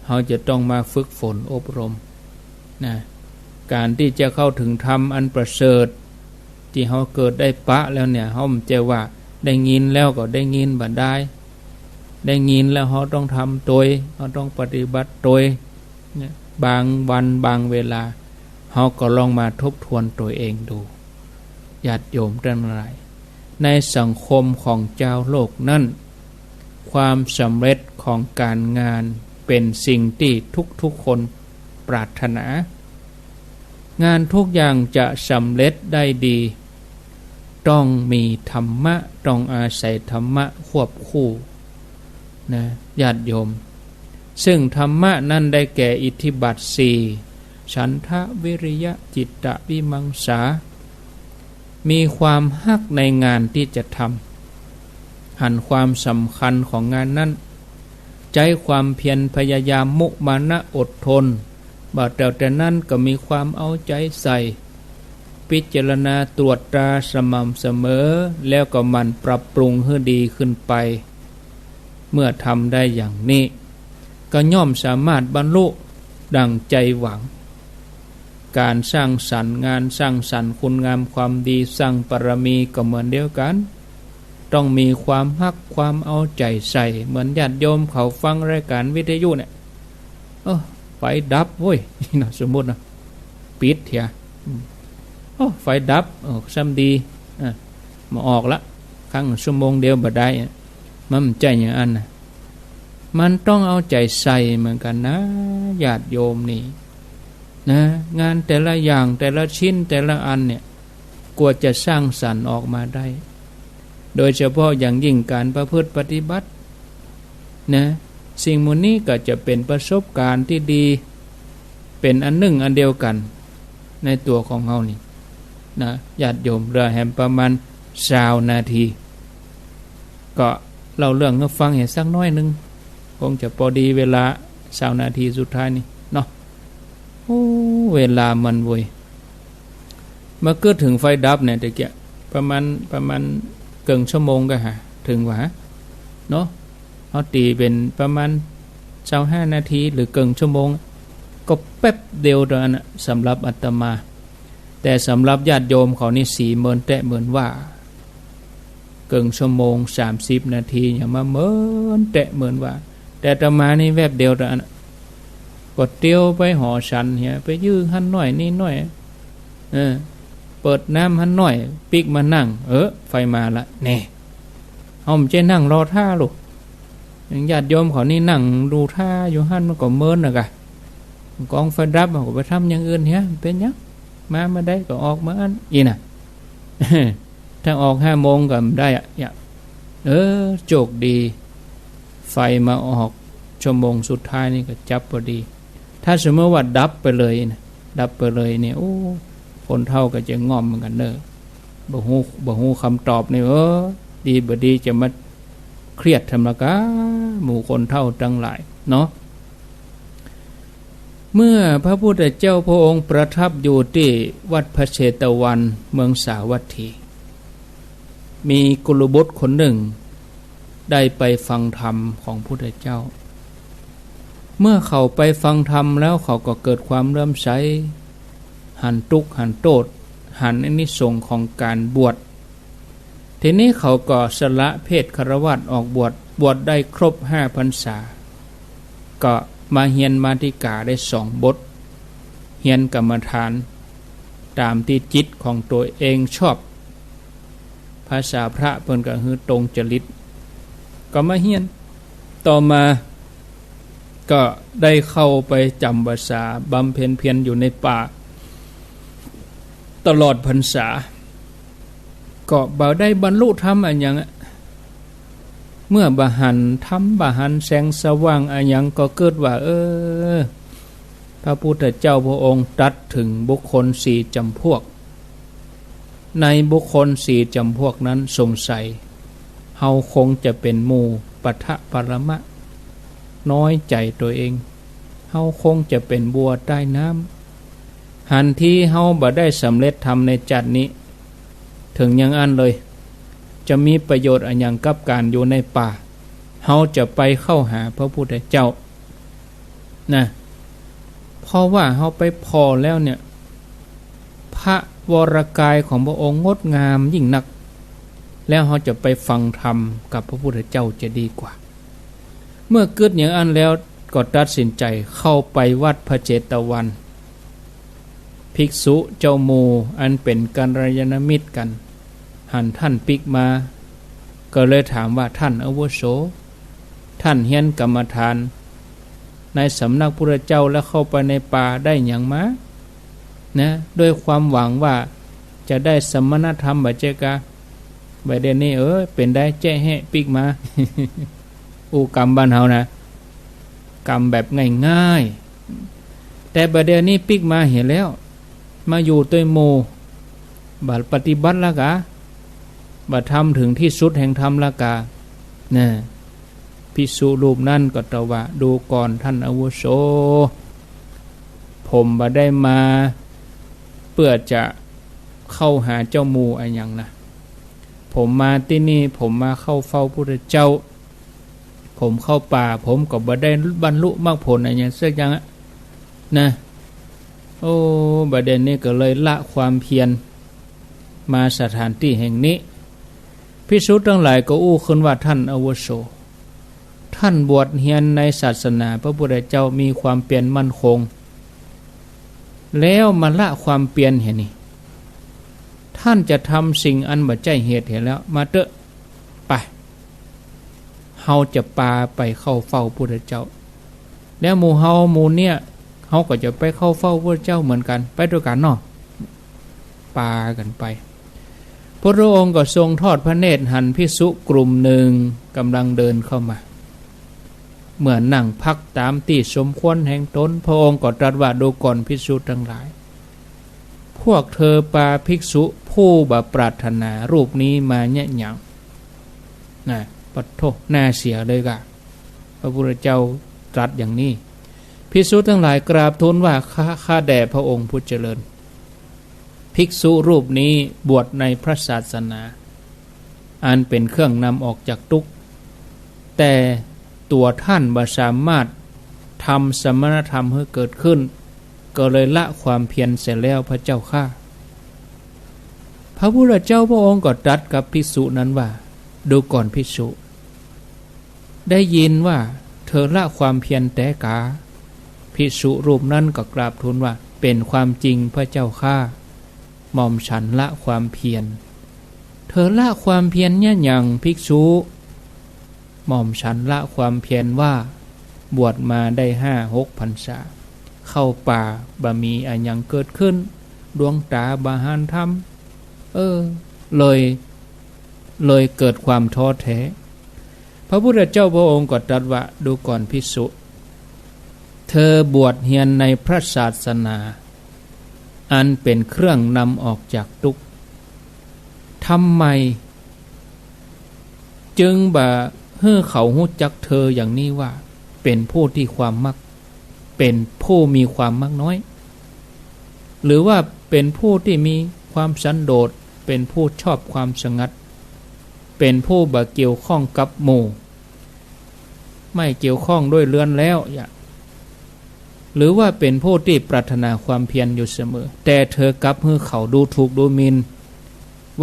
เฮาจะต้องมาฝึกฝนอบรม นะ ก๋านตี้จะเข้าเถิงธรรมอันประเสริฐ ตี้เฮาเกิดได้ปะแล้วเนี่ย เฮาบ่ใจ้ว่าได้ยินแล้วก็ได้ยินบ่ดาย ได้ยินแล้วเฮาต้องทำตวย เฮาต้องปฏิบัติตวย เนี่ย บางวันบางเวลา เฮาก็ลองมาทบทวนตั๋วเองดู ญาติโยมตังหลาย ในสังคมของจาวโลกนั้น ความสำเร็จของก๋านงานเป๋นสิ่งตี้ทุกๆ คนปรารถนา งานทุกอย่างจะสำเร็จได้ดี ต้องมีธรรมะ ต้องอาศัยธรรมะควบคู่ นะ ญาติโยม ซึ่งธรรมะนั้นได้แก่อิทธิบาทสี่ ฉันทะ วิริยะ จิตตะ วิมังสา มีความฮักในงานตี้จะทำ หันความสำคัญของงานนั้น ใจ๊ความเพียรพยายาม มุมานะ อดทน บ่าเตียวแต่นั้นก็มีความเอาใจ๋ใส่ พิจารณาตรวจตราสม่ำเสมอ แล้วก็หมั่นปรับปรุงหื้อดีขึ้นไป เมื่อทำได้อย่างนี้ ก็ย่อมสามารถบรรลุดั่งใจ๋หวัง ก๋านสร้างสรรค์งาน สร้างสรรค์คุณงามความดี สร้างบารมีก็เหมือนเดียวกั๋น ต้องมีความฮักความเอาใจ๋ใส่ เหมือนญาติโยมเขาฟังรายก๋านวิทยุเนี่ย เออ ไฟดับเว้ย เนาะ สมมุติเนาะ ปิดเหีย อืม โอ้ ไฟดับ เออ ซ้ำดี อ่ะ บ่ออกละ ครั้งชั่วโมงเดียวบ่ได้อะ มันบ่ใจ้อย่างอั้นนะ มันต้องเอาใจ๋ใส่เหมือนกั๋นนะ ญาติโยมนี่ นะ งานแต่ละอย่าง แต่ละชิ้น แต่ละอันเนี่ย กว่าจะสร้างสรรค์ออกมาได้ โดยเฉพาะอย่างยิ่งก๋านประพฤติปฏิบัติ นะ สิ่งหมู่นี้ก็จะเป๋นประสบก๋ารณ์ตี้ดี เป๋นอันนึ่งอันเดียวกั๋น ในตั๋วของเฮานี่ นะ ญาติโยม เหลือแหมประมาณซาวนาที ก็เล่าเรื่องหื้อฟังเหียสักน้อยนึ่ง คงจะปอดีเวลาซาวนาทีสุดท้ายนี่เนาะ โอ้ เวลามันเว้ย เมื่อเกิดเถิงไฟดับเนี่ย ตะเกียะ ประมาณ ประมาณเกิ่งชั่วโมงก็หา เถิงหว่า เนาะ เฮาตี๋เป๋นประมาณซาวห้านาที หรือเกิ่งชั่วโมง ก็แป๊บเดียวเต้าอั้นน่ะ สำหรับอาตมา แต่สำหรับญาติโยมเขานี่ สีเหมินแต๊เหมินว่า เกิ่งชั่วโมง สามสิบนาที อย่างมาเหมินแต๊เหมินว่า แต่อาตมานี่แวบเดียวเต้าอั้นน่ะ ก็เตียวไปหอฉันเหีย ไปยื้อหั้นน้อยนี่น้อย เออ เปิดน้ำหั้นน้อย ปิ๊กมานั่ง เออ ไฟมาละ แน่ เฮาบ่ใจ้นั่งรอท่าลูก อย่างญาติโยมเขานี่นั่งดูท่าอยู่หั้นมันก็เหมินน่ะกะ กองไฟดับ เฮาก็ไปทำอย่างอื่นเหีย เป๋นหยัง มาเมื่อใดก็ออกเมื่ออั้น อี้น่ะ ถ้าออกห้าโมงก็บ่ได้อะ เนี่ย เออ โจคดี ไฟมาออกชั่วโมงสุดท้ายนี่ก็จับปอดี ถ้าสมมุติว่าดับไปเลยนะ ดับไปเลยเนี่ย โอ้ คนเฒ่าก็จะง่อมเหมือนกั๋นเน่อ บ่ฮู้ บ่ฮู้กำตอบนี่ เออ ดีบ่ดีจะมาเครียดทำไมกา หมู่คนเฒ่าตังหลายเนาะ เมื่อพระพุทธเจ้าพระองค์ประทับอยู่ตี้วัดพระเชตวัน เมืองสาวัตถี มีกุลบุตรคนนึ่งได้ไปฟังธรรมของพุทธเจ้า เมื่อเขาไปฟังธรรมแล้วเขาก็เกิดความเลื่อมใส หันตุ๊กข์หันโต้ษ หันอานิสงส์ของก๋านบวช ทีนี้เขาก็สละเพศฆราวาสออกบวช บวชได้ครบห้าพรรษา ก็มาเฮียนมาติกาได้สองบท เฮียนกรรมฐานต๋ามตี้จิตของตั๋วเองชอบ ภาษาพระเปิ้นก็หื้อตรงจริต ก็มาเฮียน ต่อมาก็ได้เข้าไปจ๋ำพรรษาบำเพ็ญเพียรอยู่ในป่า ตลอดพรรษา ก็บ่ได้บรรลุธรรมอะหยังอะ เมื่อบ่หันธรรม บ่หันแสงสว่างอะหยัง ก็เกิดว่า เออ พระพุทธเจ้าพระองค์ตรัสเถิงบุคคลสี่จ๋ำพวก ในบุคคลสี่จ๋ำพวกนั้นสงสัย เฮาคงจะเป๋นหมู่ปัทภะปรมะ น้อยใจ๋ตั๋วเอง เฮาคงจะเป๋นบัวใต้น้ำ หันทีเฮาบ่ได้สำเร็จธรรมในจักรนี้ เถิงอย่างอั้นเลย จะมีประโยชน์อะหยังกับก๋านอยู่ในป่า เฮาจะไปเข้าหาพระพุทธเจ้า นะ พ เพราะว่าเฮาไปผ่อแล้วเนี่ย พระวรกายของพระองค์งดงามยิ่งนัก แล้วเฮาจะไปฟังธรรมกับพระพุทธเจ้าจะดีกว่า เมื่อกึ๊ดอย่างอั้นแล้วก็ตัดสินใจ๋เข้าไปวัดพระเจตวัน ภิกษุเจ้าหมู่อันเป๋นกัลยาณมิตรกั๋น หันท่านปิ๊กมา ก็เลยถามว่า ท่านอาวุโส ท่านเฮียนกรรมฐานในสำนักพุทธเจ้าแล้วเข้าไปในป่าได้หยังมา นะ ด้วยความหวังว่าจะได้สมณธรรมบ่าเจ๊กา บ่าเดี่ยวนี้ เออ เป๋นใดแจ๊แฮะปิ๊กมา อู้กำบ้านเฮานะ กำแบบง่ายๆ แต่บ่าเดี่ยวนี้ปิ๊กมาเหียแล้ว มาอยู่ตวยหมู่ บ่ปฏิบัติละกา บ่ทำเถิงตี้สุดแห่งธรรมละกา นะ ภิกษุรูปนั้นก็ตอบว่า ดูก่อนท่านอาวุโส ผมบ่ได้มาเปื้อจะเข้าหาเจ้าหมู่อะหยังนะ ผมมาตี้นี่ ผมมาเข้าเฝ้าพุทธเจ้า ผมเข้าป่า ผมก็บ่ได้บรรลุมรรคผลอะหยังสักอย่างอะ นะ โอ้ บ่าเดี่ยวนี้ก็เลยละความเพียรมาสถานตี้แห่งนี้ ภิกษุตังหลายก็อู้ขึ้นว่า ท่านอาวุโส ท่านบวชเฮียนในศาสนาพระพุทธเจ้ามีความเพียรมั่นคง แล้วมาละความเพียรเหียนี่ ท่านจะทำสิ่งอันบ่ใจ้เหตุเหียแล้ว มาเต๊อะ ไป เฮาจะปาไปเข้าเฝ้าพุทธเจ้า แล้วหมู่เฮาหมู่เนี่ย เฮาก็จะไปเข้าเฝ้าพุทธเจ้าเหมือนกั๋น ไปตวยกั๋นเนาะ ปากั๋นไป พระองค์ก็ทรงทอดพระเนตรหันภิกษุกลุ่มหนึ่งก่ำลังเดินเข้ามา เมื่อนั่งพักต๋ามตี้สมควรแห่งตน พระองค์ก็ตรัสว่า ดูก่อนภิกษุตังหลาย พวกเธอปาภิกษุผู้บ่ปรารถนารูปนี้มาเยียะหยัง นะ ปะโถ น่าเสียเลยกา พระพุทธเจ้าตรัสอย่างนี้ ภิกษุตังหลายกราบทูลว่า ข้า ข้าแด่พระองค์ผู้เจริญ ภิกษุรูปนี้บวชในพระศาสนา อันเป๋นเครื่องนำออกจากตุ๊กข์ แต่ตั๋วท่านบ่สามารถทำสมณธรรมหื้อเกิดขึ้น ก็เลยละความเพียรเสียแล้วพระเจ้าข้า พระพุทธเจ้าพระองค์ก็ตรัสกับภิกษุนั้นว่า ดูก่อนภิกษุ ได้ยินว่าเธอละความเพียรแต๊กา ภิกษุรูปนั้นก็กราบทูลว่า เป๋นความจริงพระเจ้าข้า หม่อมฉันละความเพียร เธอละความเพียรเยียะหยังภิกษุ หม่อมฉันละความเพียรว่า บวชมาได้ห้าหกพรรษา เข้าป่าบ่มีอะหยังเกิดขึ้น ดวงต๋าบ่หันธรรม เออ เลย เลยเกิดความท้อแท้ พระพุทธเจ้าพระองค์ก็ตรัสว่า ดูก่อนภิกษุ เธอบวชเฮียนในพระศาสนา อันเป๋นเครื่องนำออกจากตุ๊กข์ ทำไมจึงบ่หื้อเขาฮู้จักเธออย่างนี้ว่า เป๋นผู้ตี้ความมัก เป๋นผู้มีความมักน้อย หรือว่าเป๋นผู้ตี้มีความสันโดษ เป๋นผู้ชอบความสงัด เป๋นผู้บ่เกี่ยวข้องกับหมู่ ไม่เกี่ยวข้องด้วยเรือนแล้ว อย่า หรือว่าเป๋นผู้ตี้ปรารถนาความเพียรอยู่เสมอ แต่เธอกลับหื้อเขาดูถูกดูหมิ่น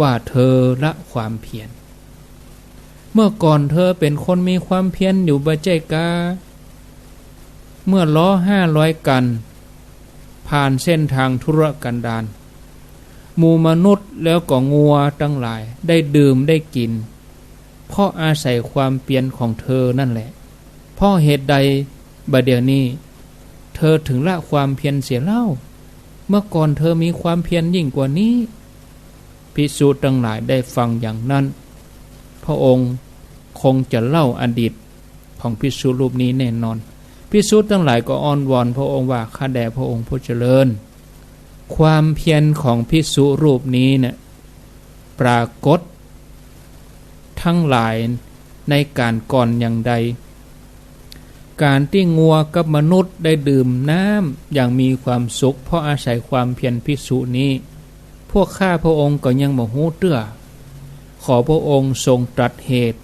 ว่าเธอละความเพียร เมื่อก่อนเธอเป๋นคนมีความเพียรอยู่บ่ใจ้กา เมื่อล้อห้าร้อยกัณฑ์ ผ่านเส้นทางทุรกันดาร หมู่มนุษย์แล้วก็งัวตังหลายได้ดื่มได้กิ๋น เพราะอาศัยความเพียรของเธอนั่นแหละ เพราะเหตุใดบ่าเดี่ยวนี้ เธอถึงละความเพียรเสียเล่า เมื่อก่อนเธอมีความเพียรยิ่งกว่านี้ ภิกษุตังหลายได้ฟังอย่างนั้น พระองค์คงจะเล่าอดีตของภิกษุรูปนี้แน่นอน ภิกษุตังหลายก็อ้อนวอนพระองค์ว่า ข้าแด่พระองค์ผู้เจริญ ความเพียรของภิกษุรูปนี้เนี่ย ปรากฏทั้งหลายในก๋านก่อนอย่างใด ก๋านตี้งัวกับมนุษย์ได้ดื่มน้ำอย่างมีความสุข เพราะอาศัยความเพียรภิกษุนี้ พวกข้าพระองค์ก็ยังบ่ฮู้เตื้อ ขอพระองค์ทรงตรัสเหตุ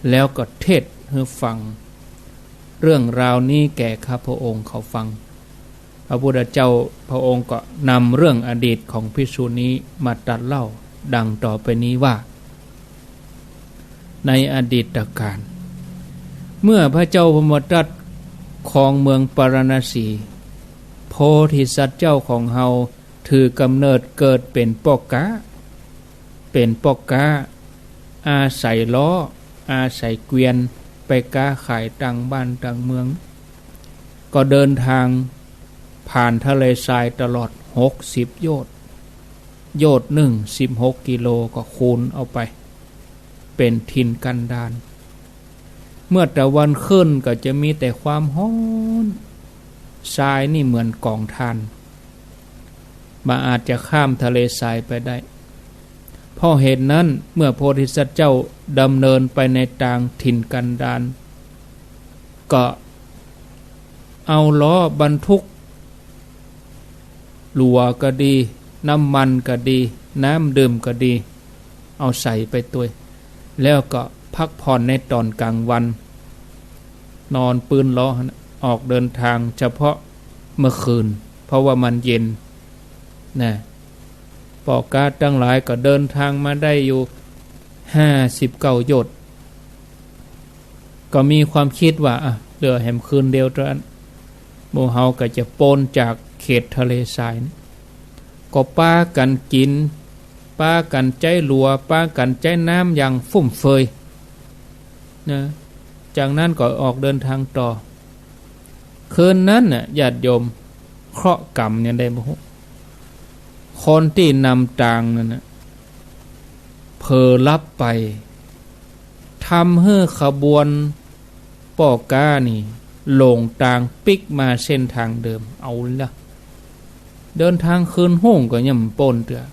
แล้วก็เทศน์หื้อฟัง เรื่องราวนี้แก่ข้าพระองค์เขาฟัง พระพุทธเจ้าพระองค์ก็นำเรื่องอดีตของภิกษุนี้มาตรัสเล่าดังต่อไปนี้ว่า ในอดีตกาล เมื่อพระเจ้าพรหมทัตครองเมืองปาราณสี โพธิสัตว์เจ้าของเฮาถือก๋ำเนิดเกิดเป๋นป้อก๊า เป๋นป้อก๊า อาศัยล้อ อาศัยเกวียน ไปก๊าขายต่างบ้านต่างเมือง ก็เดินทางผ่านทะเลทรายตลอดหกสิบโยชน์ โยชน์หนึ่งสิบหกกิโล ก็คูณเอาไป เป๋นถิ่นกันดาร เมื่อตะวันขึ้นก็จะมีแต่ความฮ้อน ทรายนี่เหมือนก๋องถ่าน บ่อาจจะข้ามทะเลทรายไปได้ เพราะเหตุนั้นเมื่อโพธิสัตว์เจ้าดำเนินไปในตางถิ่นกันดาร ก็เอาล้อบรรทุก หลัวก็ดี น้ำมันก็ดี น้ำดื่มก็ดี เอาใส่ไปตวย แล้วก็พักผ่อนในต๋อนก๋างวัน นอนปื๊นล้อหั้นน่ะ ออกเดินทางเฉพาะเมื่อคืน เพราะว่ามันเย็นนะ ป้อก๊าตังหลายก็เดินทางมาได้อยู่ห้าสิบเก้าโยชน์ ก็มีความกึ๊ดว่า อ่ะ เหลือแหมคืนเดียวเต้าอั้น หมู่เฮาก็จะป๊นจากเขตทะเลทรายนี้ ก็ปากั๋นกิ๋น ปากั๋นใจ๊หลัว ปากั๋นใจ๊น้ำอย่างฟุ่มเฟือยนะ จากนั้นก็ออกเดินทางต่อ คืนนั้นน่ะ ญาติโยม เคราะห์ก๋รรมเนี่ยได้บ่ฮู้ คนตี้นำตางนั่นน่ะ เผลอหลับไป ทำหื้อขบวนป้อก๊านี่หลงตางปิ๊กมาเส้นตางเดิม เอาละ เดินตางคืนฮุ่งก็ยังบ่ป๊นเตื้อ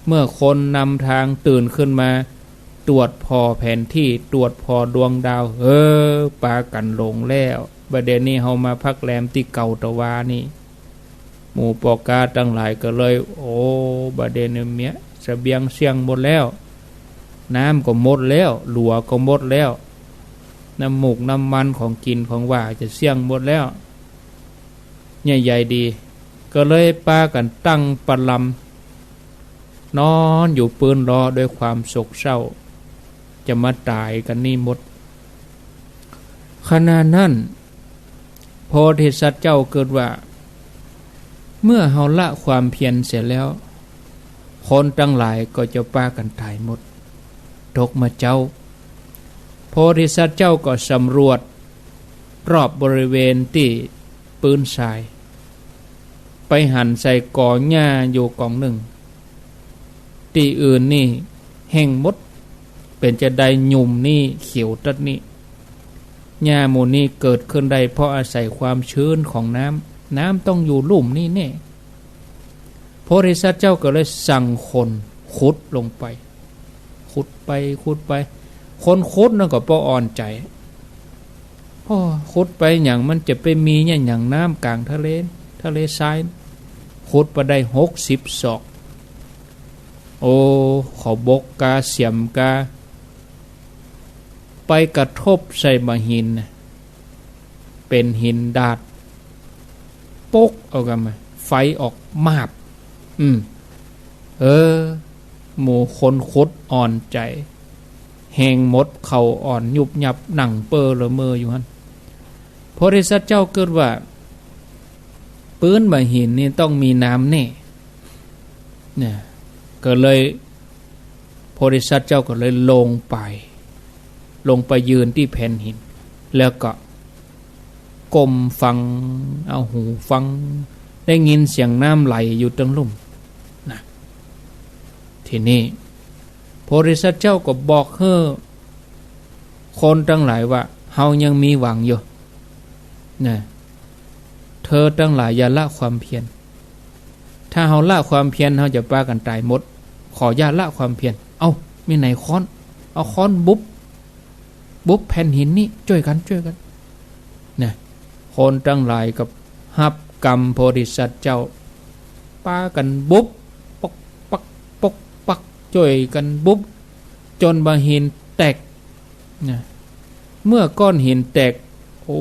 เมื่อคนนำตางตื่นขึ้นมา ตรวจผ่อแผนตี้ ตรวจผ่อดวงดาว เออ ปากั๋นหลงแล้ว บ่าเดี่ยวนี้เฮามาพักแรมตี้เก่าตะวานี่ หมู่ป้อก๊าตังหลายก็เลย โอ้ บ่าเดี่ยวนี้เมีย เสบียงเสี้ยงหมดแล้ว น้ำก็หมดแล้ว หลัวก็หมดแล้ว น้ำหมกน้ำมันของกิ๋นของหว่าจะเสี้ยงหมดแล้ว เนี่ยใหญ่ดี ก็เลยปากั๋นตั้งประลำ นอนอยู่ปื๊นล้อด้วยความโศกเศร้า จะมาต๋ายกั๋นนี่หมด ขณะนั้น โพธิสัตว์เจ้าเกิดว่า เมื่อเฮาละความเพียรเสียแล้ว คนตังหลายก็จะปากั๋นต๋ายหมด ตกมาเจ๊า โพธิสัตว์เจ้าก็สำรวจรอบบริเวณตี้ปื๊นทราย ไปหันใส่ก๋อหญ้าอยู่ก๋องนึ่ง ตี้อื่นนี่แห้งหมด เป๋นจาใดหยุมนี่เขียวตั๊ดนี่ หญ้าหมู่นี้เกิดขึ้นได้เพราะอาศัยความชื้นของน้ำ น้ำต้องอยู่ลุ่มนี่แน่ โพธิสัตว์เจ้าก็เลยสั่งคนขุดลงไป ขุดไป ขุดไป คนขุดนั่นก็บ่อ่อนใจ๋ โอ้ ขุดไปหยัง มันจะไปมีเนี่ยหยัง น้ำก๋างทะเล ทะเลทราย ขุดไปได้หกสิบศอก โอ้ เขาบกกาเสียมกา ไปกระทบใส่บ่าหินน่ะ เป๋นหินดาด ปกเอากั๋นมา ไฟออกมาบ อืม เออ หมู่คนขุดอ่อนใจ๋ แฮงหมด เข่าอ่อนยุบยับ นั่งเป้อละเมออยู่หั้น โพธิสัตว์เจ้าเกิดว่า ปื๊นบ่าหินนี่ต้องมีน้ำแน่ เนี่ย ก็เลย โพธิสัตว์เจ้าก็เลยลงไป ลงไปยืนตี้แผ่นหิน แล้วก็ก้มฟัง เอาหูฟัง ได้ยินเสียงน้ำไหลอยู่ตังลุ่มนะ ทีนี้ โพธิสัตว์เจ้าก็บอกหื้อคนตังหลายว่า เฮายังมีหวังอยู่นะ เธอตังหลายอย่าละความเพียร ถ้าเฮาละความเพียร เฮาจะปากั๋นต๋ายหมด ขออย่าละความเพียร เอ้า มีไหนค้อน เอาค้อนบุบ บุบแผ่นหินนี่ จ้วยกั๋น จ้วยกั๋น นะ คนตังหลายก็ฮับกำโพธิสัตว์เจ้า ปากั๋นบุบ ปกปัก ปกปัก จ้วยกั๋นบุบ จ๋นบ่าหินแตก นะ เมื่อก้อนหินแตก โอ้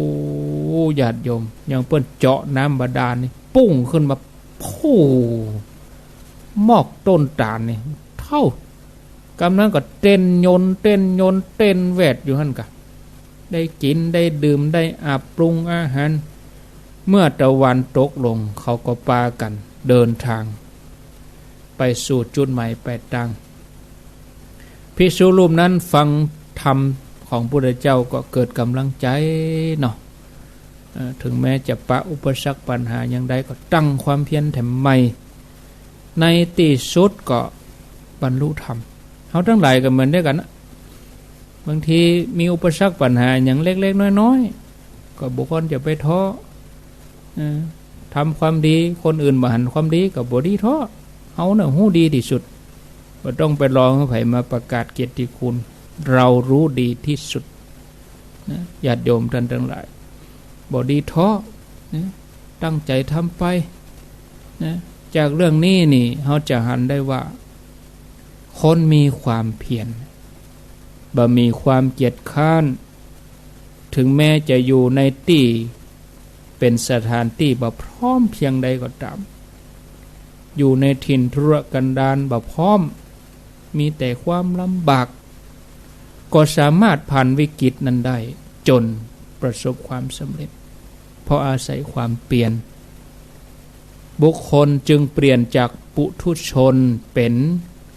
ญาติโยม อย่างเปิ้นเจาะน้ำบาดาลนี่ ปุ้งขึ้นมา โผล่ มอกต้นตาลนี่ เต้า กำนั้นก็เต้นยนต์ เต้นยนต์ เต้นแวดอยู่หั้นกะ ได้กิ๋น ได้ดื่ม ได้อาบปรุงอาหาร เมื่อตะวันตกลง เขาก็ปากั๋นเดินตาง ไปสู่จุดหมายปลายตาง ภิกษุรูปนั้นฟังธรรมของพุทธเจ้าก็เกิดก๋ำลังใจ๋เนาะ เอ่อ เถิงแม้จะปะอุปสรรคปัญหาอย่างใดก็ตั้งความเพียรแถมใหม่ ในตี้สุดก็บรรลุธรรม เฮาตังหลายก็เหมือนเดียวกั๋นนะ บางทีมีอุปสรรคปัญหาอย่างเล็กๆ น้อยๆ ก็บ่ควรจะไปท้อ เออ ทำความดี คนอื่นบ่หันความดีก็บ่ดีท้อ เฮาน่ะฮู้ดีตี้สุด บ่ต้องไปรอหื้อใผมาประกาศเกียรติคุณ เฮาฮู้ดีตี้สุดนะ ญาติโยมต้านตังหลาย บ่ดีท้อนะ ตั้งใจ๋ทำไปนะ จากเรื่องนี้นี่ เฮาจะหันได้ว่า คนมีความเพียร บ่มีความเกียจคร้าน เถิงแม้จะอยู่ในตี้เป๋นสถานตี้บ่พร้อมเพียงใดก็ต๋าม อยู่ในถิ่นทุรกันดารบ่พร้อม มีแต่ความลำบาก ก็สามารถผ่านวิกฤตนั้นได้ จ๋นประสบความสำเร็จ เพราะอาศัยความเพียร บุคคลจึงเปลี่ยนจากปุถุชนเป๋น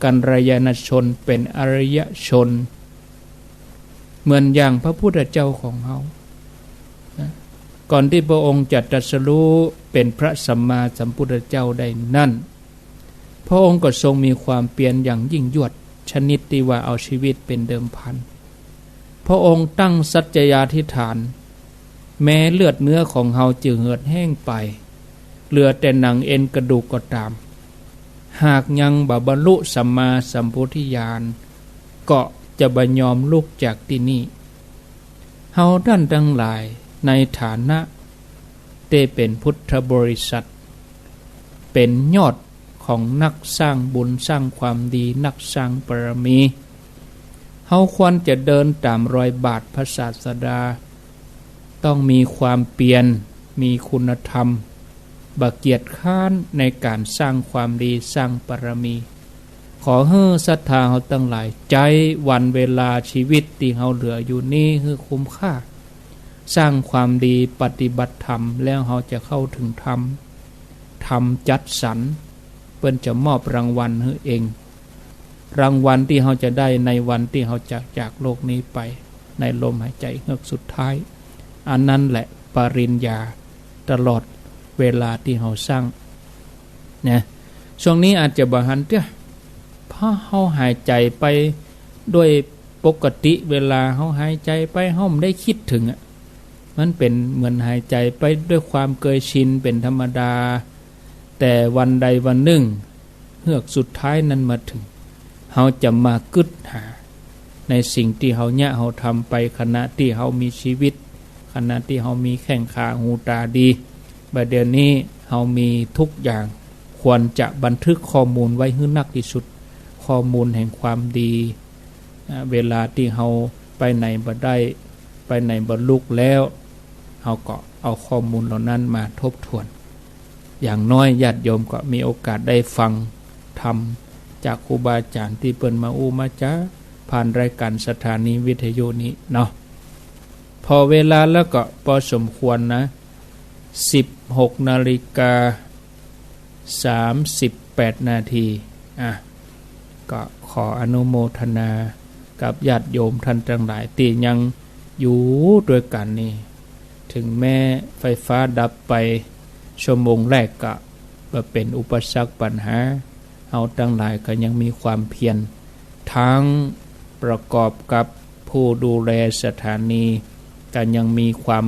กัลยาณชน เป๋นอริยชน เหมือนอย่างพระพุทธเจ้าของเฮานะ ก่อนตี้พระองค์จะตรัสรู้เป๋นพระสัมมาสัมพุทธเจ้าได้นั้น พระองค์ก็ทรงมีความเพียรอย่างยิ่งยวด ชนิดตี้ว่าเอาชีวิตเป๋นเดิมพัน พระองค์ตั้งสัจจาธิษฐาน แม้เลือดเนื้อของเฮาจะเหือดแห้งไป เหลือแต่หนังเอ็นกระดูกก็ต๋าม หากยังบ่บรรลุสัมมาสัมโพธิญาณ ก็จะบ่ยอมลุกจากตี้นี่ เฮาต้านตังหลายในฐานะตี้เป๋นพุทธบริษัท เป๋นยอดของนักสร้างบุญสร้างความดี นักสร้างบารมี เฮาควรจะเดินต๋ามรอยบาทพระศาสดา ต้องมีความเพียร มีคุณธรรม บ่เกียจคร้านในก๋านสร้างความดี สร้างบารมี ขอหื้อศรัทธาเฮาตังหลาย ใจ๊วันเวลาชีวิตตี้เฮาเหลืออยู่นี้หื้อคุ้มค่า สร้างความดี ปฏิบัติธรรม แล้วเฮาจะเข้าเถิงธรรม ธรรมจัดสรร เปิ้นจะมอบรางวัลหื้อเอง รางวัลตี้เฮาจะได้ในวันตี้เฮาจะจากโลกนี้ไป ในลมหายใจ๋เฮือกสุดท้าย อันนั้นแหละปริญญาตลอดเวลาตี้เฮาสร้างนะ ช่วงนี้อาจจะบ่หันเตื้อ เพราะเฮาหายใจ๋ไปโดยปกติ เวลาเฮาหายใจ๋ไป เฮาบ่ได้กึ๊ดเถิงอะ มันเป๋นเหมือนหายใจ๋ไปด้วยความเกยชินเป๋นธรรมดา แต่วันใดวันนึ่ง เฮือกสุดท้ายนั้นมาเถิง เฮาจะมากึ๊ดหาในสิ่งตี้เฮาเยียะเฮาทำไป ขณะตี้เฮามีชีวิต ขณะตี้เฮามีแข้งขาหูต๋าดี บ่าเดี่ยวนี้เฮามีทุกอย่าง ควรจะบันทึกข้อมูลไว้หื้อนักตี้สุด ข้อมูลแห่งความดี อ่า เวลาตี้เฮาไปไหนบ่ได้ ไปไหนบ่ลุกแล้ว เฮาก็เอาข้อมูลเหล่านั้นมาทบทวน อย่างน้อยญาติโยมก็มีโอกาสได้ฟังธรรมจากครูบาอาจ๋ารย์ตี้เปิ้นมาอู้มาจ๋าผ่านรายการสถานีวิทยุนี้เนาะ ผ่อเวลาแล้วก็ปอสมควรนะ สิบหกนาฬิกา สามสิบแปดนาที อ่ะ ก็ขออนุโมทนากับญาติโยมต้านตังหลายตี้ยังอยู่ตวยกั๋นนี่ เถิงแม้ไฟฟ้าดับไปชั่วโมงแรกก็บ่เป๋นอุปสรรคปัญหา เฮาตังหลายก็ยังมีความเพียร ทั้งประกอบกับผู้ดูแลสถานี ก็ยังมีความ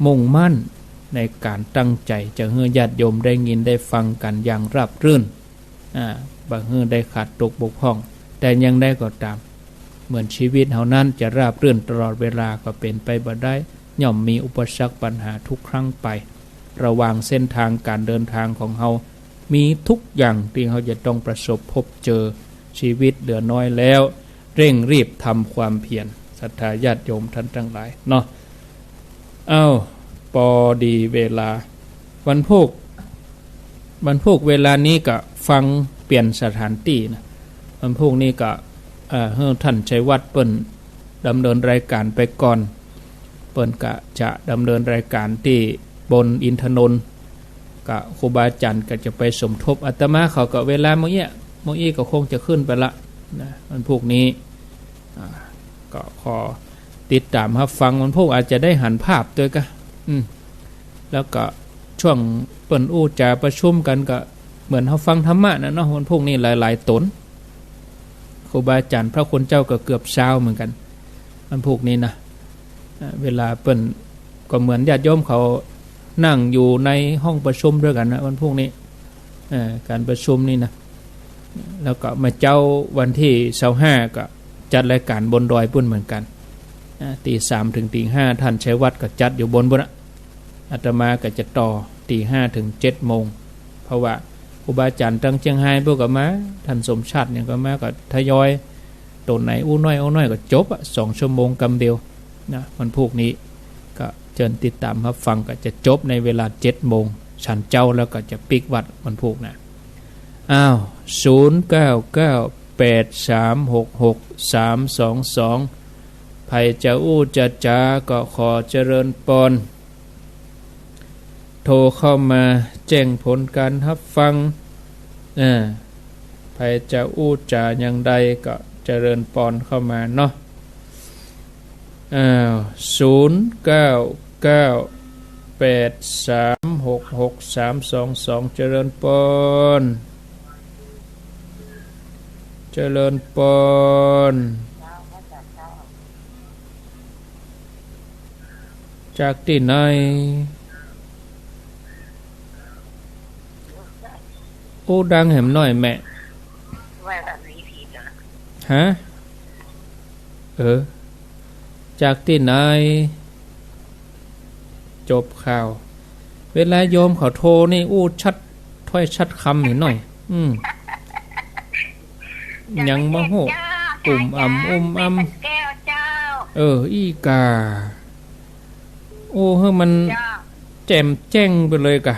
มุ่งมั่นในก๋านตั้งใจ๋จะหื้อญาติโยมได้ยินได้ฟังกั๋นอย่างราบรื่น อ่า บ่หื้อได้ขาดตกบกพร่อง แต่อย่างใดก็ต๋าม เหมือนชีวิตเฮานั้นจะราบรื่นตลอดเวลาก็เป๋นไปบ่ได้ ย่อมมีอุปสรรคปัญหาทุกครั้งไป ระหว่างเส้นทางก๋านเดินทางของเฮา มีทุกอย่างตี้เฮาจะต้องประสบพบเจอ ชีวิตเหลือน้อยแล้ว เร่งรีบทำความเพียร ศรัทธาญาติโยมต้านตังหลายเนาะ เอ้า ปอดีเวลา วันพูก วันพูกเวลานี้ก็ฟังเปลี่ยนสถานตี้นะ วันพูกนี้ก็ เอ่อ หื้อท่านชัยวัฒน์เปิ้นดำเนินรายก๋านไปก่อน เปิ้นก็จะดำเนินรายก๋านตี้บนอินทนนท์ ก็ครูบาอาจ๋ารย์ก็จะไปสมทบ อาตมาเขาก็เวลาเมื่อกี้ เมื่อกี้ก็คงจะขึ้นไปละนะ วันพูกนี้ อ่า ก็ขอติดต๋ามฮับฟัง วันพูกอาจจะได้หันภาพตวยกะ อืม แล้วก็ช่วงเปิ้นอู้จ๋าประชุมกั๋นก็เหมือนเฮาฟังธรรมะนะเนาะ วันพูกนี้หลายๆ ต๋น ครูบาอาจ๋ารย์พระคุณเจ้าก็เกือบซาวเหมือนกั๋น วันพูกนี้นะ อ่า เวลาเปิ้นก็เหมือนญาติโยมเขานั่งอยู่ในห้องประชุมตวยกั๋นนะ วันพูกนี้ เอ่อ ก๋านประชุมนี่นะ แล้วก็เมื่อเจ๊าวันตี้ซาวห้าก็จัดรายก๋านบนดอยปู๊นเหมือนกั๋น อ่า ตีสามเถิงตีห้า ท่านชัยวัฒน์ก็จัดอยู่บนปู๊นอะ อาตมาก็จะต่อตีห้าเถิงเจ็ดโมง เพราะว่าครูบาอาจ๋ารย์ตังเจียงฮายปู๊นก็มา ท่านสมชาติหยังก็มา ก็ทยอย โตไหนอู้น้อยอู้น้อยก็จบอะ สองชั่วโมงกำเดียวนะ วันพูกนี้ ก็เจิญติดต๋ามฮับฟัง ก็จะจบในเวลาเจ็ดโมง ฉันเจ๊าแล้วก็จะปิ๊กวัดวันพูกนะ อ้าว ศูนย์เก้าเก้า แปดสามหกหก สามสองสอง ใผจะอู้จะจ๋าก็ขอเจริญปอน โทรเข้ามาแจ้งผลก๋านฮับฟัง เออ ใผจะอู้จ๋าอย่างใดก็เจริญปอนเข้ามาเนาะ อ้าว ศูนย์เก้าเก้า แปดสามหกหก สามสองสอง เจริญปอน เจริญปอน จากตี้ไหน อู้ดังแหมหน้อยแม่ ฮะ เออ จากตี้ไหน จบข่าว เวลาโยมเขาโทรนี่อู้ชัดถ้อยชัดคำแหมหน้อย อืม ยังบ่ฮู้ เจ้า อุ่มอ่ำ เจ้า อุ่มอ่ำ แม่ขันแก้วเจ้า เออ อี้ก่า โอ้ หื้อมัน เจ้า แจ่มแจ้งไปเลยก่ะ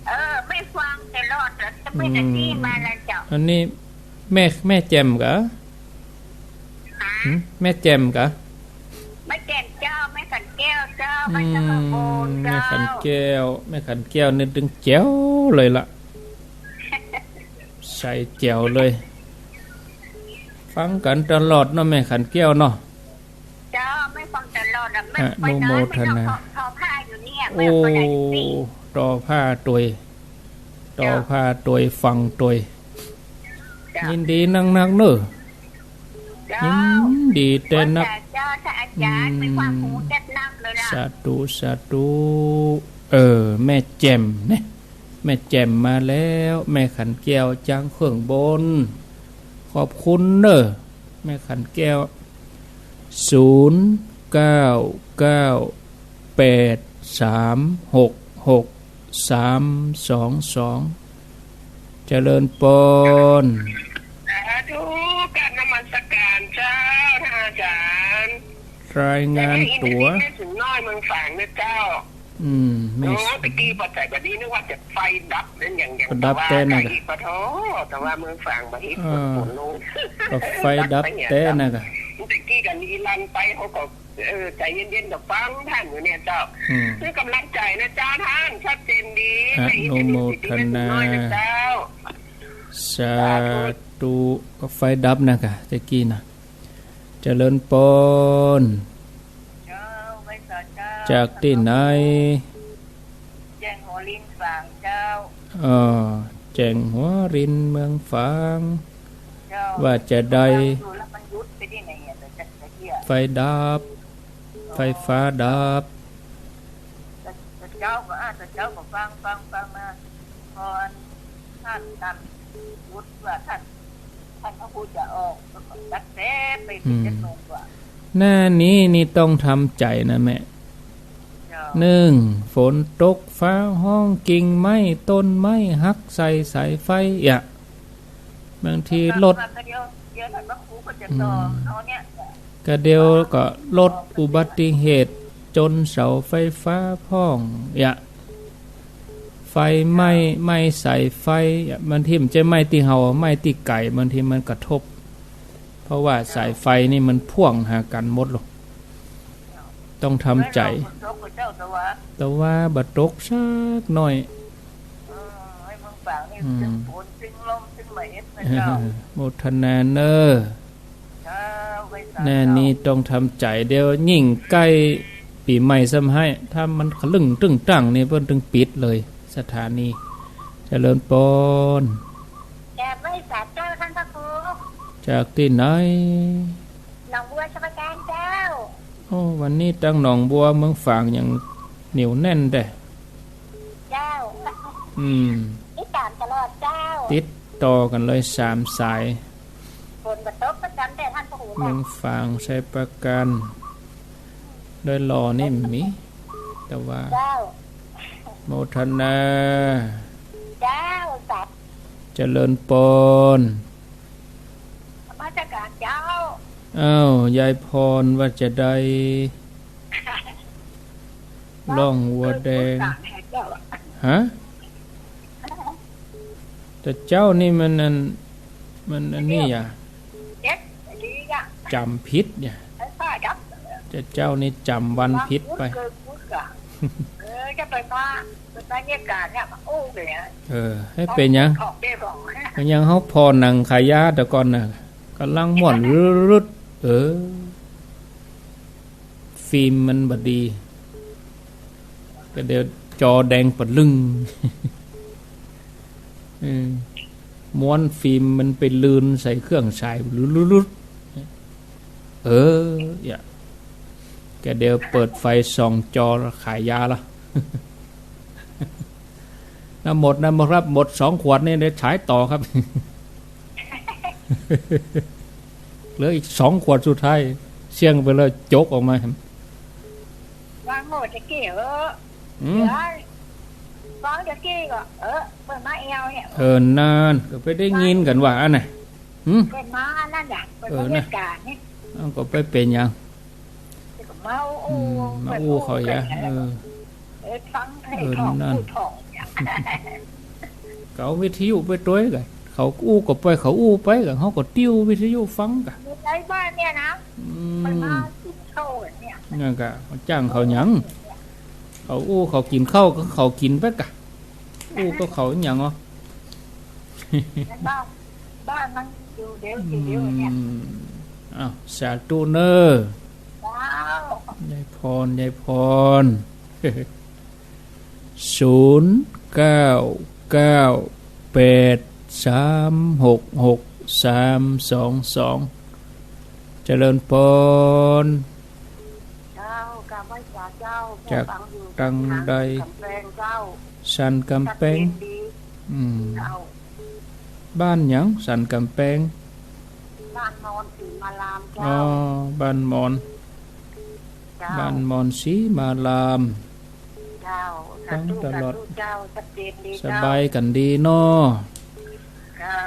เออ แม่ฟังตลอด แล้วจะไม่ได้ อืม ที่มาแล้วเจ้า อันนี้แม่ แม่แจ่มก่ะ ฮะ หืม แม่แจ่มก่ะ แม่แจ่มเจ้า แม่ขันแก้วเจ้า อืม มาจากอุบลเจ้า แม่ขันแก้ว แม่ขันแก้วนี่ตึงแจ๋วเลยละ ใสแจ๋วเลย ฟังกั๋นตลอดเนาะ แม่ขันแก้วเนาะ เจ้า แม่ฟังตลอดอะ แม่ อนุโมทนา ไปไหนไม่ต้องทอ ทอผ้าอยู่เนี่ย แม่ไปไหนสิ โอ้ ทอผ้าตวย ทอผ้าตวย ฟังตวย เจ้า ยินดีนักๆ เน่อ เจ้า ยินดีแต๊นัก เจ้า ถ้าอาจ๋ารย์ อืม ไม่ว่าครูแต๊นักเลยล่ะ สาธุ สาธุ เออ แม่แจ่มเนี่ย แม่แจ่มมาแล้ว แม่ขันแก้วจางเขื่องบน ขอบคุณเน่อ แม่ขันแก้ว ศูนย์เก้าเก้า แปดสามหกหก สามสองสอง เจริญปอน สาธุ กราบนมัสการเจ้า ท่านอาจ๋ารย์ รายงานตั๋ว แต่แม่อินทนิลย์ แม่สิงห์น้อย เมืองฝางนะเจ้า อืม แม่ โอ้ ตะกี้ปะจ๋าย บัดนี้นึกว่าจะไฟดับนั่น อย่าง อย่าง ดับแต๊นะกะ ปะโถ แต่ว่าเมืองฝางบัดนี้ เออ ฝนลง ก็ไฟดับแต๊นะกะ ตะกี้กั๋นอีลันไปเขาก็ เออ ใจเย็นๆ ก็ฟังท่านอยู่เนี่ยเจ้า อืม คือกำลังใจนะเจ้าท่าน ชัดเจนดี อนุโมทนา ในอินเทอร์เน็ตสิทธิ์แม่สิงห์น้อยนะเจ้า สาธุ ก็ไฟดับนะกะ ตะกี้นะ เจริญปอน เจ้า ไหว้สาเจ้า จากตี้ไหน แจ้งหัวรินฝางเจ้า เออ แจ้งหัวรินเมืองฝาง เจ้า ว่าจะได้ ดูแล้วมันยุดไปที่ไหนอะ แต่จะเที่ย ไฟดับ ไฟฟ้าดับ แต่ แต่เจ้าก็ อ่า แต่เจ้าก็ฟัง ฟัง ฟังมา พอท่านตันยุดว่าท่าน ท่านพระครูจะออก ก็ตัดแต่ไปเป็น อืม จักโมงกว่า หน้านี้นี่ต้องทำใจนะแม่ เจ้า หนึ่ง ฝนตก ฟ้าฮ้อง กิ่งไม้ ต้นไม้หักใส่สายไฟ อ่ะ บางทีรถ เดี๋ยว เดี๋ยวท่านพระครูก็จะต่อ อืม เอาเนี่ย กะเดี๋ยวก็รถอุบัติเหตุ จนเสาไฟฟ้าพ่อง เยียะ ไฟไหม้ ไหม้สายไฟ บางทีมันจะไหม้ตี้เฮา ไหม้ตี้ไก๋ บางทีมันกระทบ เพราะว่าสายไฟนี่มันพ่วงหากั๋นหมดลูก ต้องทำใจ๋ แต่ว่าบ่ตกสักหน้อย อืม โมทนาเน่อ หน้านี้ต้องทำใจ๋ เดี๋ยวยิ่งใก้ปี๋ใหม่ซ้ำไฮ้ ถ้ามันทะลึ่งตึ้งตั้งนี่เปิ้นตึงปิดเลย สถานี เจริญปอน จากไหว้สาเจ้าต้านพระครู จากตี้ไหน หนองบัวชลประทานเจ้า โอ้ วันนี้ตังหนองบัวเมืองฝางยังเหนียวแน่นแต๊ เจ้า อืม ติดต๋ามตลอดเจ้า ติดต่อกั๋นเลยสามสาย ฝนบ่ตกประจ๋ำแต๊ต้านพระครู เมืองฝาง ชัยปราการ ดอยหล่อนี่มี แต่ว่า เจ้า โมทนา เจ้า สา เจริญปอน นมัสก๋านเจ้า อ้าว ยายพรว่าจะใด ล่องวัวแดง ฮะ แต่เจ้านี่มันอัน มันอันนี้อะ จ๋ำผิดเนี่ย แต่เจ้านี่จ๋ำวันผิดไป เออ จะไปมา เออ หื้อเป๋นหยัง เป๋นหยัง เฮาผ่อหนังขายยาแต่ก่อนน่ะ ก่ำลังม่วน เออ ฟิล์มมันบ่ดี ก็เดี๋ยวจอแดงปะลึ่ง เออ ม้วนฟิล์มมันไปลื่นใส่เครื่องฉาย เออ เยียะ ก็เดี๋ยวเปิดไฟส่องจอขายยาละ นะ หมดนะ หมดครับ หมดสองขวดนี่ เดี๋ยวฉายต่อครับ เหลืออีกสองขวดสุดท้าย เสี้ยงไปแล้ว จกออกมา วางหมดตะกี้เหอะ อืม เหลือ วางตะกี้ก็ เออ เปิ้นมาแอ่วเนี่ย เออ นั่น ก็ไปได้ยินกั๋นว่าอันน่ะ หืม เปิ้นมาอันนั้นน่ะ เปิ้น เออ มาเวียนก๋านนี่ เอ้า ก็ไปเป๋นหยัง เมาอู้ อืม มาอู้เขาเยียะ เออ เออ ฟังให้ เออ ถ่อง นั่น อู้ถ่องเนี่ย ก็เอาวิทยุไปตวยกั๋น เขาอู้ก็ปล่อยเขาอู้ไปกั๋น เฮาก็ติ้ววิทยุฟังกั๋น อยู่ในบ้านเนี่ยนะ อืม มันมากิ๋นข้าวเนี่ย นั่นก็จ้างเขาหยัง เขาอู้เขากิ๋นข้าวก็เขากิ๋นไปกะ อู้ก็เขาหยังอ๋อ บ้าน บ้านมันอยู่เดียว อยู่เดียวเนี่ย อืม อ้าว สาธุเน่อ เจ้า ยายพร ยายพร ศูนย์ เก้า เก้า แปด สาม หก หก สาม สอง สอง เจริญปอน เจ้า กราบไหว้สาเจ้า จาก ฟังอยู่ ตังใด สันกำแพงเจ้า สันกำแพง ชัดเจนดี อืม เจ้า บ้านหยัง สันกำแพง บ้านมอนศรีมารามเจ้า อ๋อ บ้านมอน เจ้า บ้านมอนศรีมาราม เจ้า ฟังตลอด สาธุ สาธุเจ้า ชัดเจนดี ส เจ้า บายกั๋นดีเนาะ เจ้า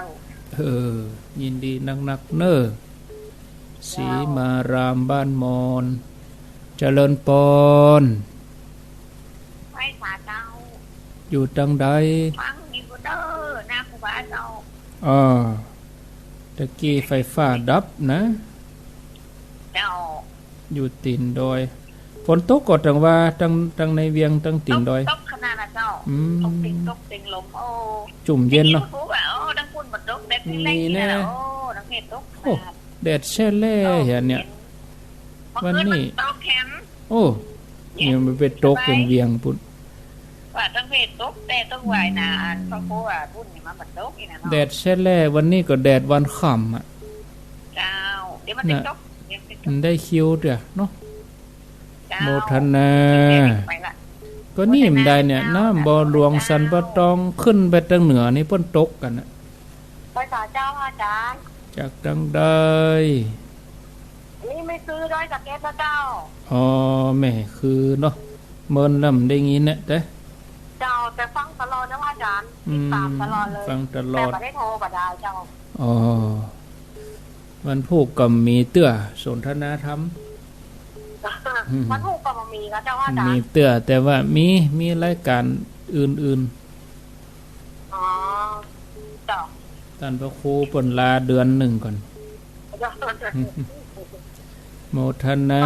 เออ ยินดีนักๆ เน่อ เจ้า ศรีมารามบ้านมอน เจริญปอน ไหว้สาเจ้า อยู่ตังใด ฟังอยู่เด้อ หน้าครูบาเจ้า อ่า ตะกี้ไฟฟ้าดับนะ เจ้า อยู่ตี๋นดอย ฝนตกก็ตังว่า ตัง ตังในเวียง ตังตี๋นดอย ตก ตกขนาดน่ะเจ้า อืม ตกตี๋น ตกตี๋นลม โอ้ จุ่มเย็นเนาะ ได้ยินครูว่า โอ้ ตังปุ้นบ่ตก แดดแรงๆ นี่นะ นี่นะ โอ้ ตังนี้ตก โอ้ ขนาด แดดแช่แล่ โอ้ เหียเนี่ย เย็น วันนี้ เมื่อคืนมันตกแหม โอ้ เนี่ย เนี่ยมันไปตกเวียงๆ ปุ้น ว่าตังเพตก แต่ตกวายนา อันพระครูว่าปุ้นนี่มันบ่ตกนี่นะเนาะ แดดแช่แล่ วันนี้ก็แดดวันค่ำอะ เจ้า เดี๋ยวมันจะ น่ะ ตก เดี๋ยวมันจะตก มันได้คิวเตื้อเนาะ เจ้า โมทนา ไปละ ก็นี่มันได้เนี่ย โมทนาเจ้า น้ำบ่อหลวง สาธุเจ้า สันป่าตอง ขึ้นไปตังเหนือนี่เปิ้นตกกั๋นน่ะ ไปสาเจ้าอาจ๋ารย์ จากตังใด นี่แม่คือดอยสะเก็ดนะเจ้า อ๋อ แม่คือเนาะ เมินแล้วบ่ได้ยินเนี่ย แต่ เจ้า แต่ฟังตลอดนะอาจ๋ารย์ อืม ติดต๋ามตลอดเลย ฟังตลอด แต่บ่ได้โทรบ่ได้เจ้า อ๋อ วันพูกก็มีเตื้อ สนทนาธรรม วันพูกก็บ่มีก็เจ้าค่ะอาจ๋ารย์ มีเตื้อ แต่ว่ามี มีรายก๋านอื่นๆ อ๋อ เจ้า ต้านพระครูเปิ้นลาเดือนนึ่งก่อน เจ้า โมทนา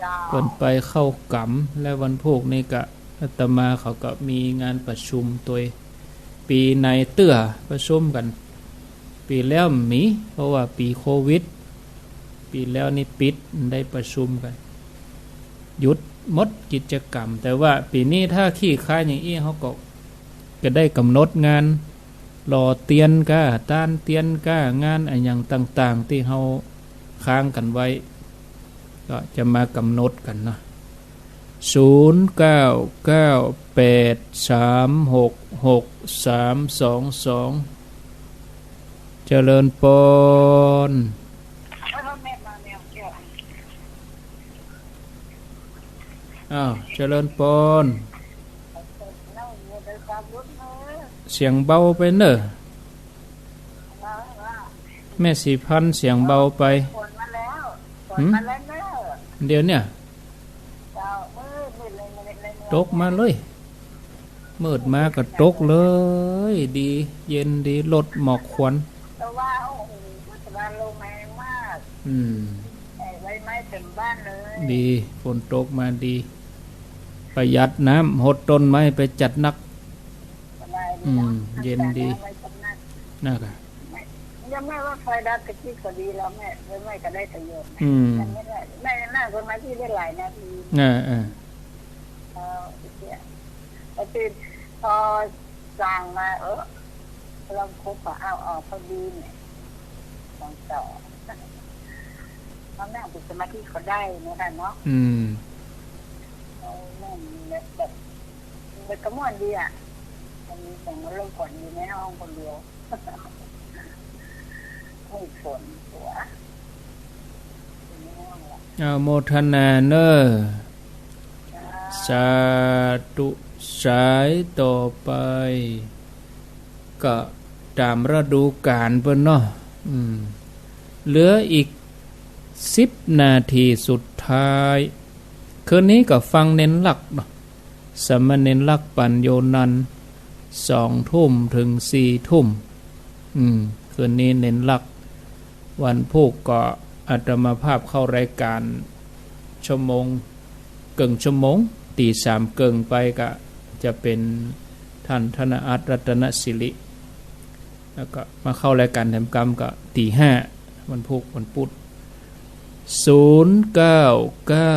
เจ้า เปิ้นไปเข้ากรรม และวันพูกนี่ก็อาตมาเขาก็มีงานประชุมตวย ปี๋ไหนเตื้อประชุมกั๋น ปี๋แล้วบ่มี เพราะว่าปี๋โควิด ปี๋แล้วนี่ปิด ได้ประชุมกั๋น หยุดหมดกิจกรรม แต่ว่าปี๋นี้ถ้าคลี่คลายอย่างอี้ เขาก็จะได้ก๋ำหนดงานหล่อเตียนก้า ตานเตียนก้า งานอะหยังต่างๆ ตี้เขาค้างกั๋นไว้ ก็จะมาก๋ำหนดกั๋นเนาะ ศูนย์เก้าเก้าแปดสามหกหกสามสองสอง เจริญปอน อ้าว เจริญปอน เสียงเบาไปเน่อ แม่ศรีพันธุ์ เสียงเบาไป ฝนมาแล้ว ฝนมาแล้วเน่อ หืม เดี๋ยวเนี่ย เจ้า มืด มืดเลย มืดเลย มืดเลย ตกมาเลย มืดมาก็ตกเลย ดี เย็นดี ลดหมอกควัน แต่ว่า โอ้โห แต่ว่าลมแรงมาก อืม แต่ใบไม้เต็มบ้านเลย ดี ฝนตกมาดี ประหยัดน้ำ หดต้นไม้ไปจัดนัก สบายดี อืม เนาะ เย็นดี รักษาน้ำไว้เต็มหน้า นั่นกะ ยังไม่ว่าไฟดับกระจิบก็ดีแล้วแม่ ไม่ ไม่ก็ได้ประโยชน์นะ อืม ยังไม่ได้ แม่นั่งสมาธิได้หลายนาที เออ เออ เออ เสีย พอตื่น พอสั่งมา เออ ลองคบกับเอาออกพอดีเนี่ย ลองต่อ เขานั่งฝึกสมาธิเขาได้นะคะเนาะ อืม เขานั่งแบบ แบบ แบบกระม่วนดีอะ มันมีเสียงมารบกวนอยู่ในห้องคนเดียว ไม่ฝนตัว อยู่ในห้องละ อนุโมทนาเน่อ จ้า สาธุ สายต่อไป ก็ต๋ามฤดูก๋าลเปิ้นเนาะ อืม เหลืออีกสิบนาทีสุดท้าย คืนนี้ก็ฟังเณรลักษณ์เนาะ สามเณรลักษณ์ ปัญโญนันท์ สองทุ่มเถิงสี่ทุ่ม อืม คืนนี้เณรลักษณ์ วันพูกก็อาตมาภาพเข้ารายก๋านชั่วโมง เกิ่งชั่วโมง ตี๋สามเกิ่งไปก็จะเป๋นท่านธนอัตน์ รัตนสิริ แล้วก็มาเข้ารายก๋านแถมกำก็ตี๋ห้า วันพูก วันปุ๊ด ศูนย์เก้าเก้า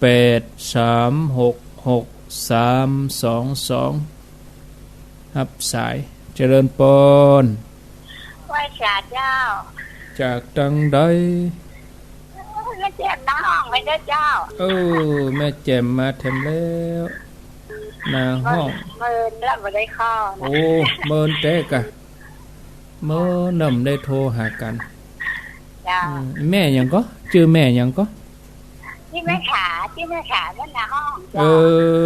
แปดสามหกหกสามสองสอง ฮับสาย เจริญปอน ไหว้สาเจ้า จากตังใด แม่แจ่มหน้าห้องไปเด้อเจ้า เออ แม่แจ่มมาแถมแล้ว หน้าห้อง เมินแล้วบ่ได้เข้านะ โอ้ เมินแต๊กะ เมินแล้วบ่ได้โทรหากั๋น เจ้า อืม แม่หยังก่อ จื้อแม่หยังก่อ จื้อแม่ถา จื้อแม่ถา แม่หน้าห้อง เอ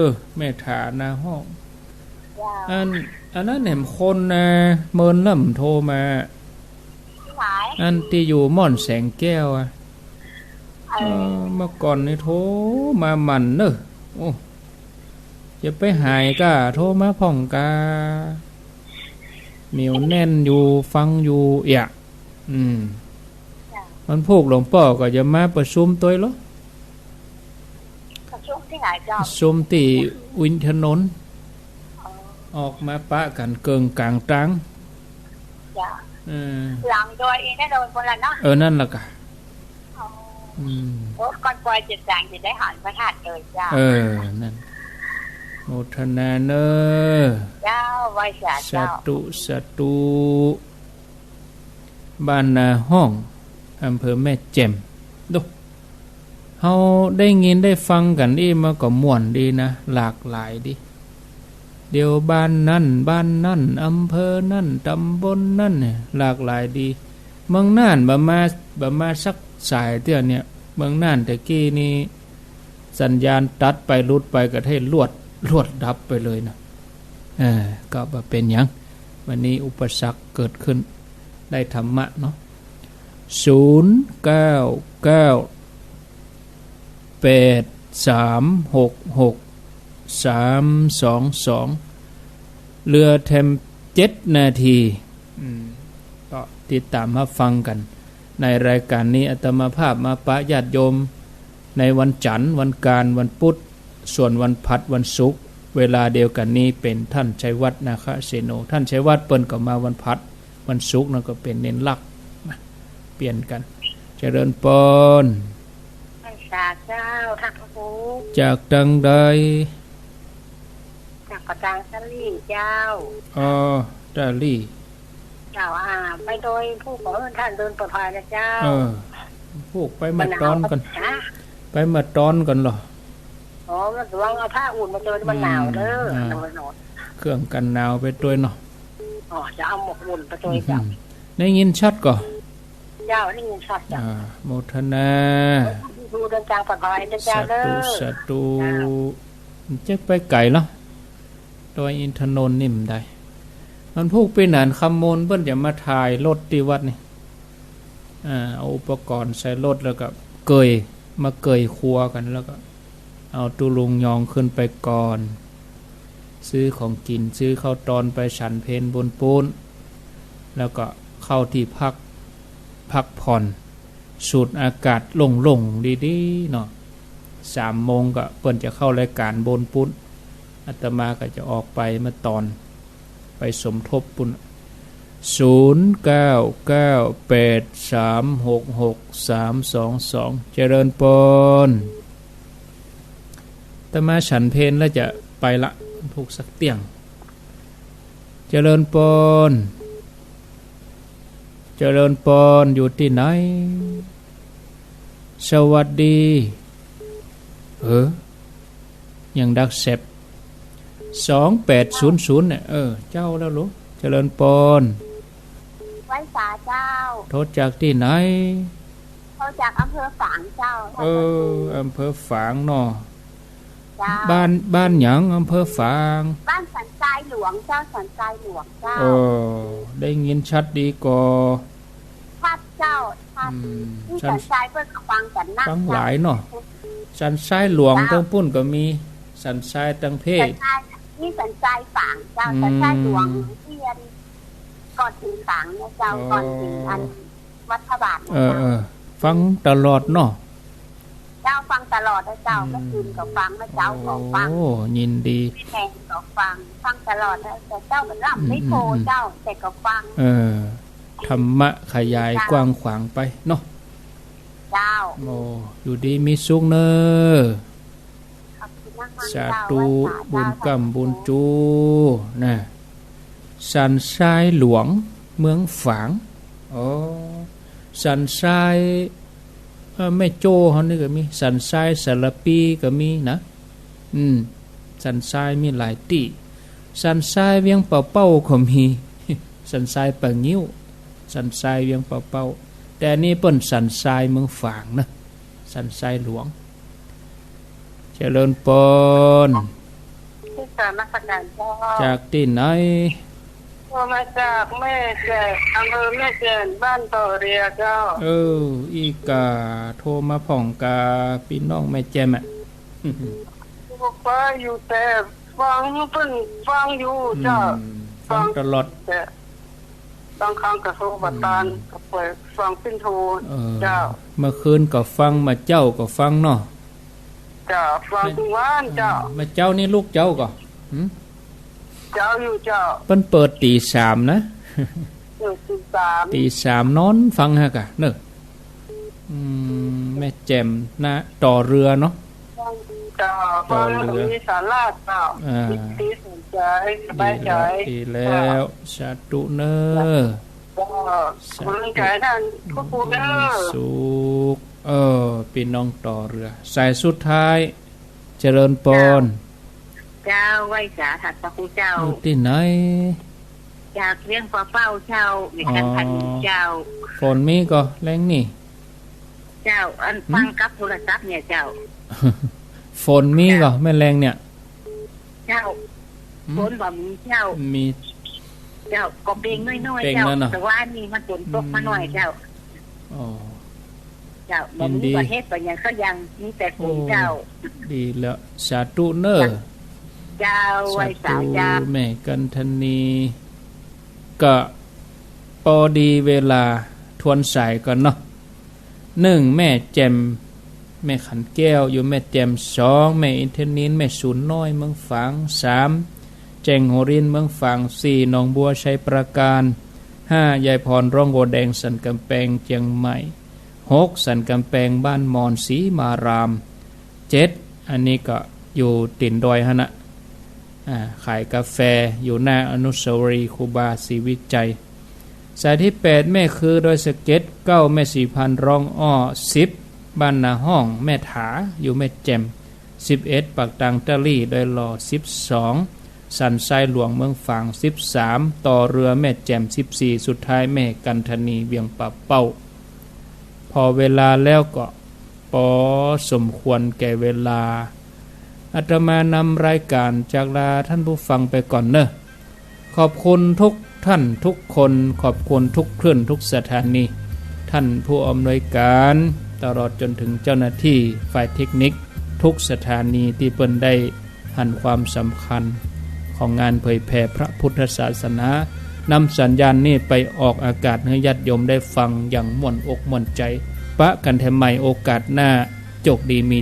อ แม่ถาหน้าห้อง เจ้า อัน อันนั้นแหมคนนะ เมินแล้วบ่โทรมา อันตี้อยู่ม่อนแสงแก้วอะ เออ เออ เมื่อก่อนนี่โทรมาหมั่นเน่อ โอ้ จะไปหายก้า โทรมาพ่องกา เหนียวแน่นอยู่ ฟังอยู่เอียะ อืม จ้ะ วันพูกหลวงป้อก็จะมาประชุมตวยเหรอ ประชุมตี้ไหนเจ้า ประชุมตี้อินทนนท์ อ๋อ ออกมาปะกั๋นเกิ่งก๋างตาง จ้ะ เออ หลังดอยอินทนนท์พุ้นละเนาะ เออ นั่นละกะ อ๋อ อืม โอ้ ก่อนปอยเจ็ดแสงจะได้หันพระธาตุเลยเจ้า เออ นั่น โมทนาเน่อ เจ้า ไหว้สา สา เจ้า ธุ สาธุ บ้านนาห้อง อำเภอแม่แจ่ม ดู เฮาได้ยินได้ฟังกั๋นอี้มาก็ม่วนดีนะ หลากหลายดี เดี๋ยวบ้านนั่น บ้านนั่น อำเภอนั่น ตำบลนั่นเนี่ย หลากหลายดี เมืองน่านบ่มา บ่มาสักสายเตื้อเนี่ย เมืองน่านแต่กี้นี่ สัญญาณตัดไปหลุดไปก็เท่าลวด ลวดดับไปเลยนะ เออ ก็บ่เป๋นหยัง วันนี้อุปสรรคเกิดขึ้น ได้ธรรมะเนาะ ศูนย์เก้าเก้า แปด สาม หก หก สาม สอง สอง เหลือแถมเจ็ดนาที อืม ก็ติดต๋ามฮับฟังกั๋น ในรายก๋านนี้ อาตมาภาพมาปะญาติโยม ในวันจั๋นทร์ วันอังคาร วันพุธ ส่วนวันพฤหัส วันศุกร์ เวลาเดียวกั๋นนี้เป๋นต้านชัยวัฒน์ นาคเสโน ต้านชัยวัฒน์เปิ้นก็มาวันพฤหัส วันศุกร์นั่นก็เป๋นเณรลักษณ์ มาเปลี่ยนกั๋น เจริญปอน ไหว้สาเจ้า ท่านพระครู จากตางใด จากกระจางสาลีเจ้า อ๋อ สาลี เจ้า อ่า ไปโดยผู้ขอให้ท่านเดินปลอดภัยนะเจ้า เออ ผู้ไปมาตอนกั๋น ฮะ ไปมาตอนกั๋นเหรอ อ๋อ มันหวังเอาผ้าอุ่นมาเจอ มันหนาวเด้อ อืม อ่า หนาวหนาว เครื่องกั๋นหนาวไปตวยเนาะ อ๋อ จะเอาหมวกอุ่นไปตวยเจ้า อืม ได้ยินชัดก่อ เจ้า ได้ยินชัดเจ้า อ่า โมทนา ดูเดินทางปลอดภัยนะเจ้า สาธุ เด้อ สาธุ เจ้า จะไปไก๋เหรอ ดอยอินทนนท์นี่บ่ได้ วันพูกปี๋หนานคำมนต์เปิ้นจะมาถ่ายรถตี้วัดนี่ อ่า เอาอุปกรณ์ใส่รถแล้วก็เกย มาเกยครัวกั๋น แล้วก็เอาตุ๊ลุงยองขึ้นไปก่อน ซื้อของกิ๋น ซื้อข้าวตอนไปฉันเพลบนปู๊น แล้วก็เข้าตี้พัก พักผ่อน สูดอากาศโล่งๆ ดีๆ เนาะ สามโมงก็เปิ้นจะเข้ารายก๋านบนปู๊น อาตมาก็จะออกไปมาตอน ไปสมทบปู๊น ศูนย์ เก้า เก้า แปด สาม หก หก สาม สอง สอง เจริญปอน อาตมาฉันเพลแล้วจะไปละ พูกสักเตี้ยง เจริญปอน เจริญปอน อยู่ตี้ไหน สวัสดี เออ ยังดักแซบ สองแปดศูนย์ศูนย์ เนี่ย เออ เจ้าแล้วลูก เจริญปอน ไหว้สาเจ้า โทรจากตี้ไหน โทรจากอำเภอฝางเจ้า เออ อำเภอฝางเนาะ เจ้า บ้าน บ้านหยัง อำเภอฝาง บ้านสันทรายหลวงเจ้า สันทรายหลวงเจ้า เออ ได้ยินชัดดีก่อ ชัดเจ้า ชัด อืม นี่สันทรายเปิ้นก็ฟังกั๋นนัก ฟังหลายเนาะ สันทรายหลวง เจ้า ตางปู๊นก็มี สันทรายตางเพ สันทราย นี่สันทรายฝางเจ้า อืม สันทรายหลวงเตี้ยน ก่อนเถิงฝางเนี่ยเจ้า อ๋อ ก่อนเถิงอัน วัดพระบาทนะ เออ เจ้า เออ ฟังตลอดเนาะ เจ้า ฟังตลอดนะเจ้า อืม เมื่อคืนก็ฟัง เมื่อเจ๊าก็ฟัง โอ้ ยินดี แม่แตงก็ฟัง ฟังตลอดนะ แต่เจ๊ามันหลับไม่โทร อืม อืม เจ้า แต่ก็ฟัง เออ ธรรมะขยาย เจ้า กว้างขวางไปเนาะ เจ้า โอ้ อยู่ดีมีสุขเน่อ ขอบคุณนะคะ สาธุ เจ้า ไหว้สา บุญก้ำบุญจู นะ สันทรายหลวง เมืองฝาง อ๋อ สันทราย เอ่อ แม่โจ้เฮานี่ก็มี สันทรายสารภีก็มีนะ อืม สันทรายมีหลายตี้ สันทรายเวียงป่าเป้าก็มี สันทรายป่างิ้ว สันทรายเวียงป่าเป้า แต่อันนี้เปิ้นสันทรายเมืองฝางนะ สันทรายหลวง เจริญปอน ที่กราบนมัสการเจ้า จากตี้ไหน โทรมาจากแม่แจ่ม อำเภอแม่แจ่ม บ้านต่อเรือเจ้า เออ อี้ก่า โทรมาพ่องกา ปี้น้องแม่แจ่มอะ ลูกป้าอยู่แต่ฟังเปิ้นฟังอยู่เจ้า อืม ฟังตลอด แต่บางครั้งก็โทรบ่ตัน อืม ก็เปิดฟังปิ้นโทร เออ เจ้า เมื่อคืนก็ฟัง เมื่อเจ๊าก็ฟังเนาะ เจ้า ฟังทุกวันเจ้า เออ เมื่อเจ๊านี่ลูกเจ๊าก่อ หืม เจ๊าอยู่เจ้า เปิ้นเปิดตี๋สามนะ เปิดตี๋สาม ตี๋สามนอนฟังฮะกะ เนอะ อืม แม่แจ่มนะ ต่อเรือเนาะ เจ้า ต่อเรือ ฟังแล้วก็มีสาระเจ้า อ่า มีสติสนใจ สบายใจ ดีแล้ว ดีแล้ว เจ้า สาธุเนอะ เจ้า สาธุ กำลังใจท่านพระครูเนอะ สุข เออ ปี้น้องต่อเรือ สายสุดท้าย เจริญปอน เจ้า เจ้า ไหว้สาท่านพระครูเจ้า อยู่ตี้ไหน จากเวียงป่าเป้าเจ้า ในแขวง อ๋อ ผาหมีเจ้า ฝนมีก่อแลงนี่ เจ้า อัน หืม ฟังกับโทรศัพท์เนี่ยเจ้า ฝนมีก่อ เจ้า แม่แลงเนี่ย เจ้า หืม ฝนบ่มีเจ้า มี เจ้า ก็เปงน้อยๆ เปง เจ้า แล้วเนาะ แต่ว่านี่มันฝนตกมาหน่อยเจ้า อืม อ๋อ เจ้า บ่มี ยินดี ประเทศก็ยัง ก็ยังมีแต่ฝน โอ้ เจ้า ดีแล้ว สาธุเน่อ เจ้า สาธุ ไหว้สาเจ้า แม่กันทนี ก็ปอดีเวลา ทวนสายก่อนเนาะ หนึ่ง แม่แจ่ม แม่ขันแก้ว อยู่แม่แจ่ม สอง แม่อินทนิล แม่สูนน้อย เมืองฝาง สาม แจ้งโหรินทร์ เมืองฝาง สี่ หนองบัว ชัยปราการ ห้า ยายพร ร้องวัวแดง สันกำแปง เจียงใหม่ หก สันกำแปง บ้านมอน ศรีมาราม เจ็ด อันนี้ก็อยู่ตี๋นดอยหั้นนะ อ่า ขายกาแฟอยู่หน้าอนุสาวรีย์ครูบาศรีวิชัย สายที่แปด แม่คือ ดอยสะเก็ด เก้า แม่ศรีพันธุ์ ร้องอ้อ สิบ บ้านนาห้อง แม่ถา อยู่แม่แจ่ม สิบเอ็ด ปากตางตะลี่ ดอยหล่อ สิบสอง สันทรายหลวง เมืองฝาง สิบสาม ต่อเรือ แม่แจ่ม สิบสี่ สุดท้าย แม่กันทนี เวียงป่าเป้า พอเวลาแล้วก็ปอสมควรแก่เวลา อาตมานำรายการจากลาท่านผู้ฟังไปก่อนเนอะ ขอบคุณทุกท่านทุกคน ขอบคุณทุกคลื่นทุกสถานี ท่านผู้อำนวยการ ตลอดจนถึงเจ้าหน้าที่ฝ่ายเทคนิคทุกสถานีตี้เปิ้นได้หันความสำคัญของงานเผยแผ่พระพุทธศาสนา นำสัญญาณนี้ไปออกอากาศหื้อญาติโยมได้ฟังอย่างม่วนอกม่วนใจ๋ ปะกั๋นแถมใหม่โอกาสหน้า โจคดีมี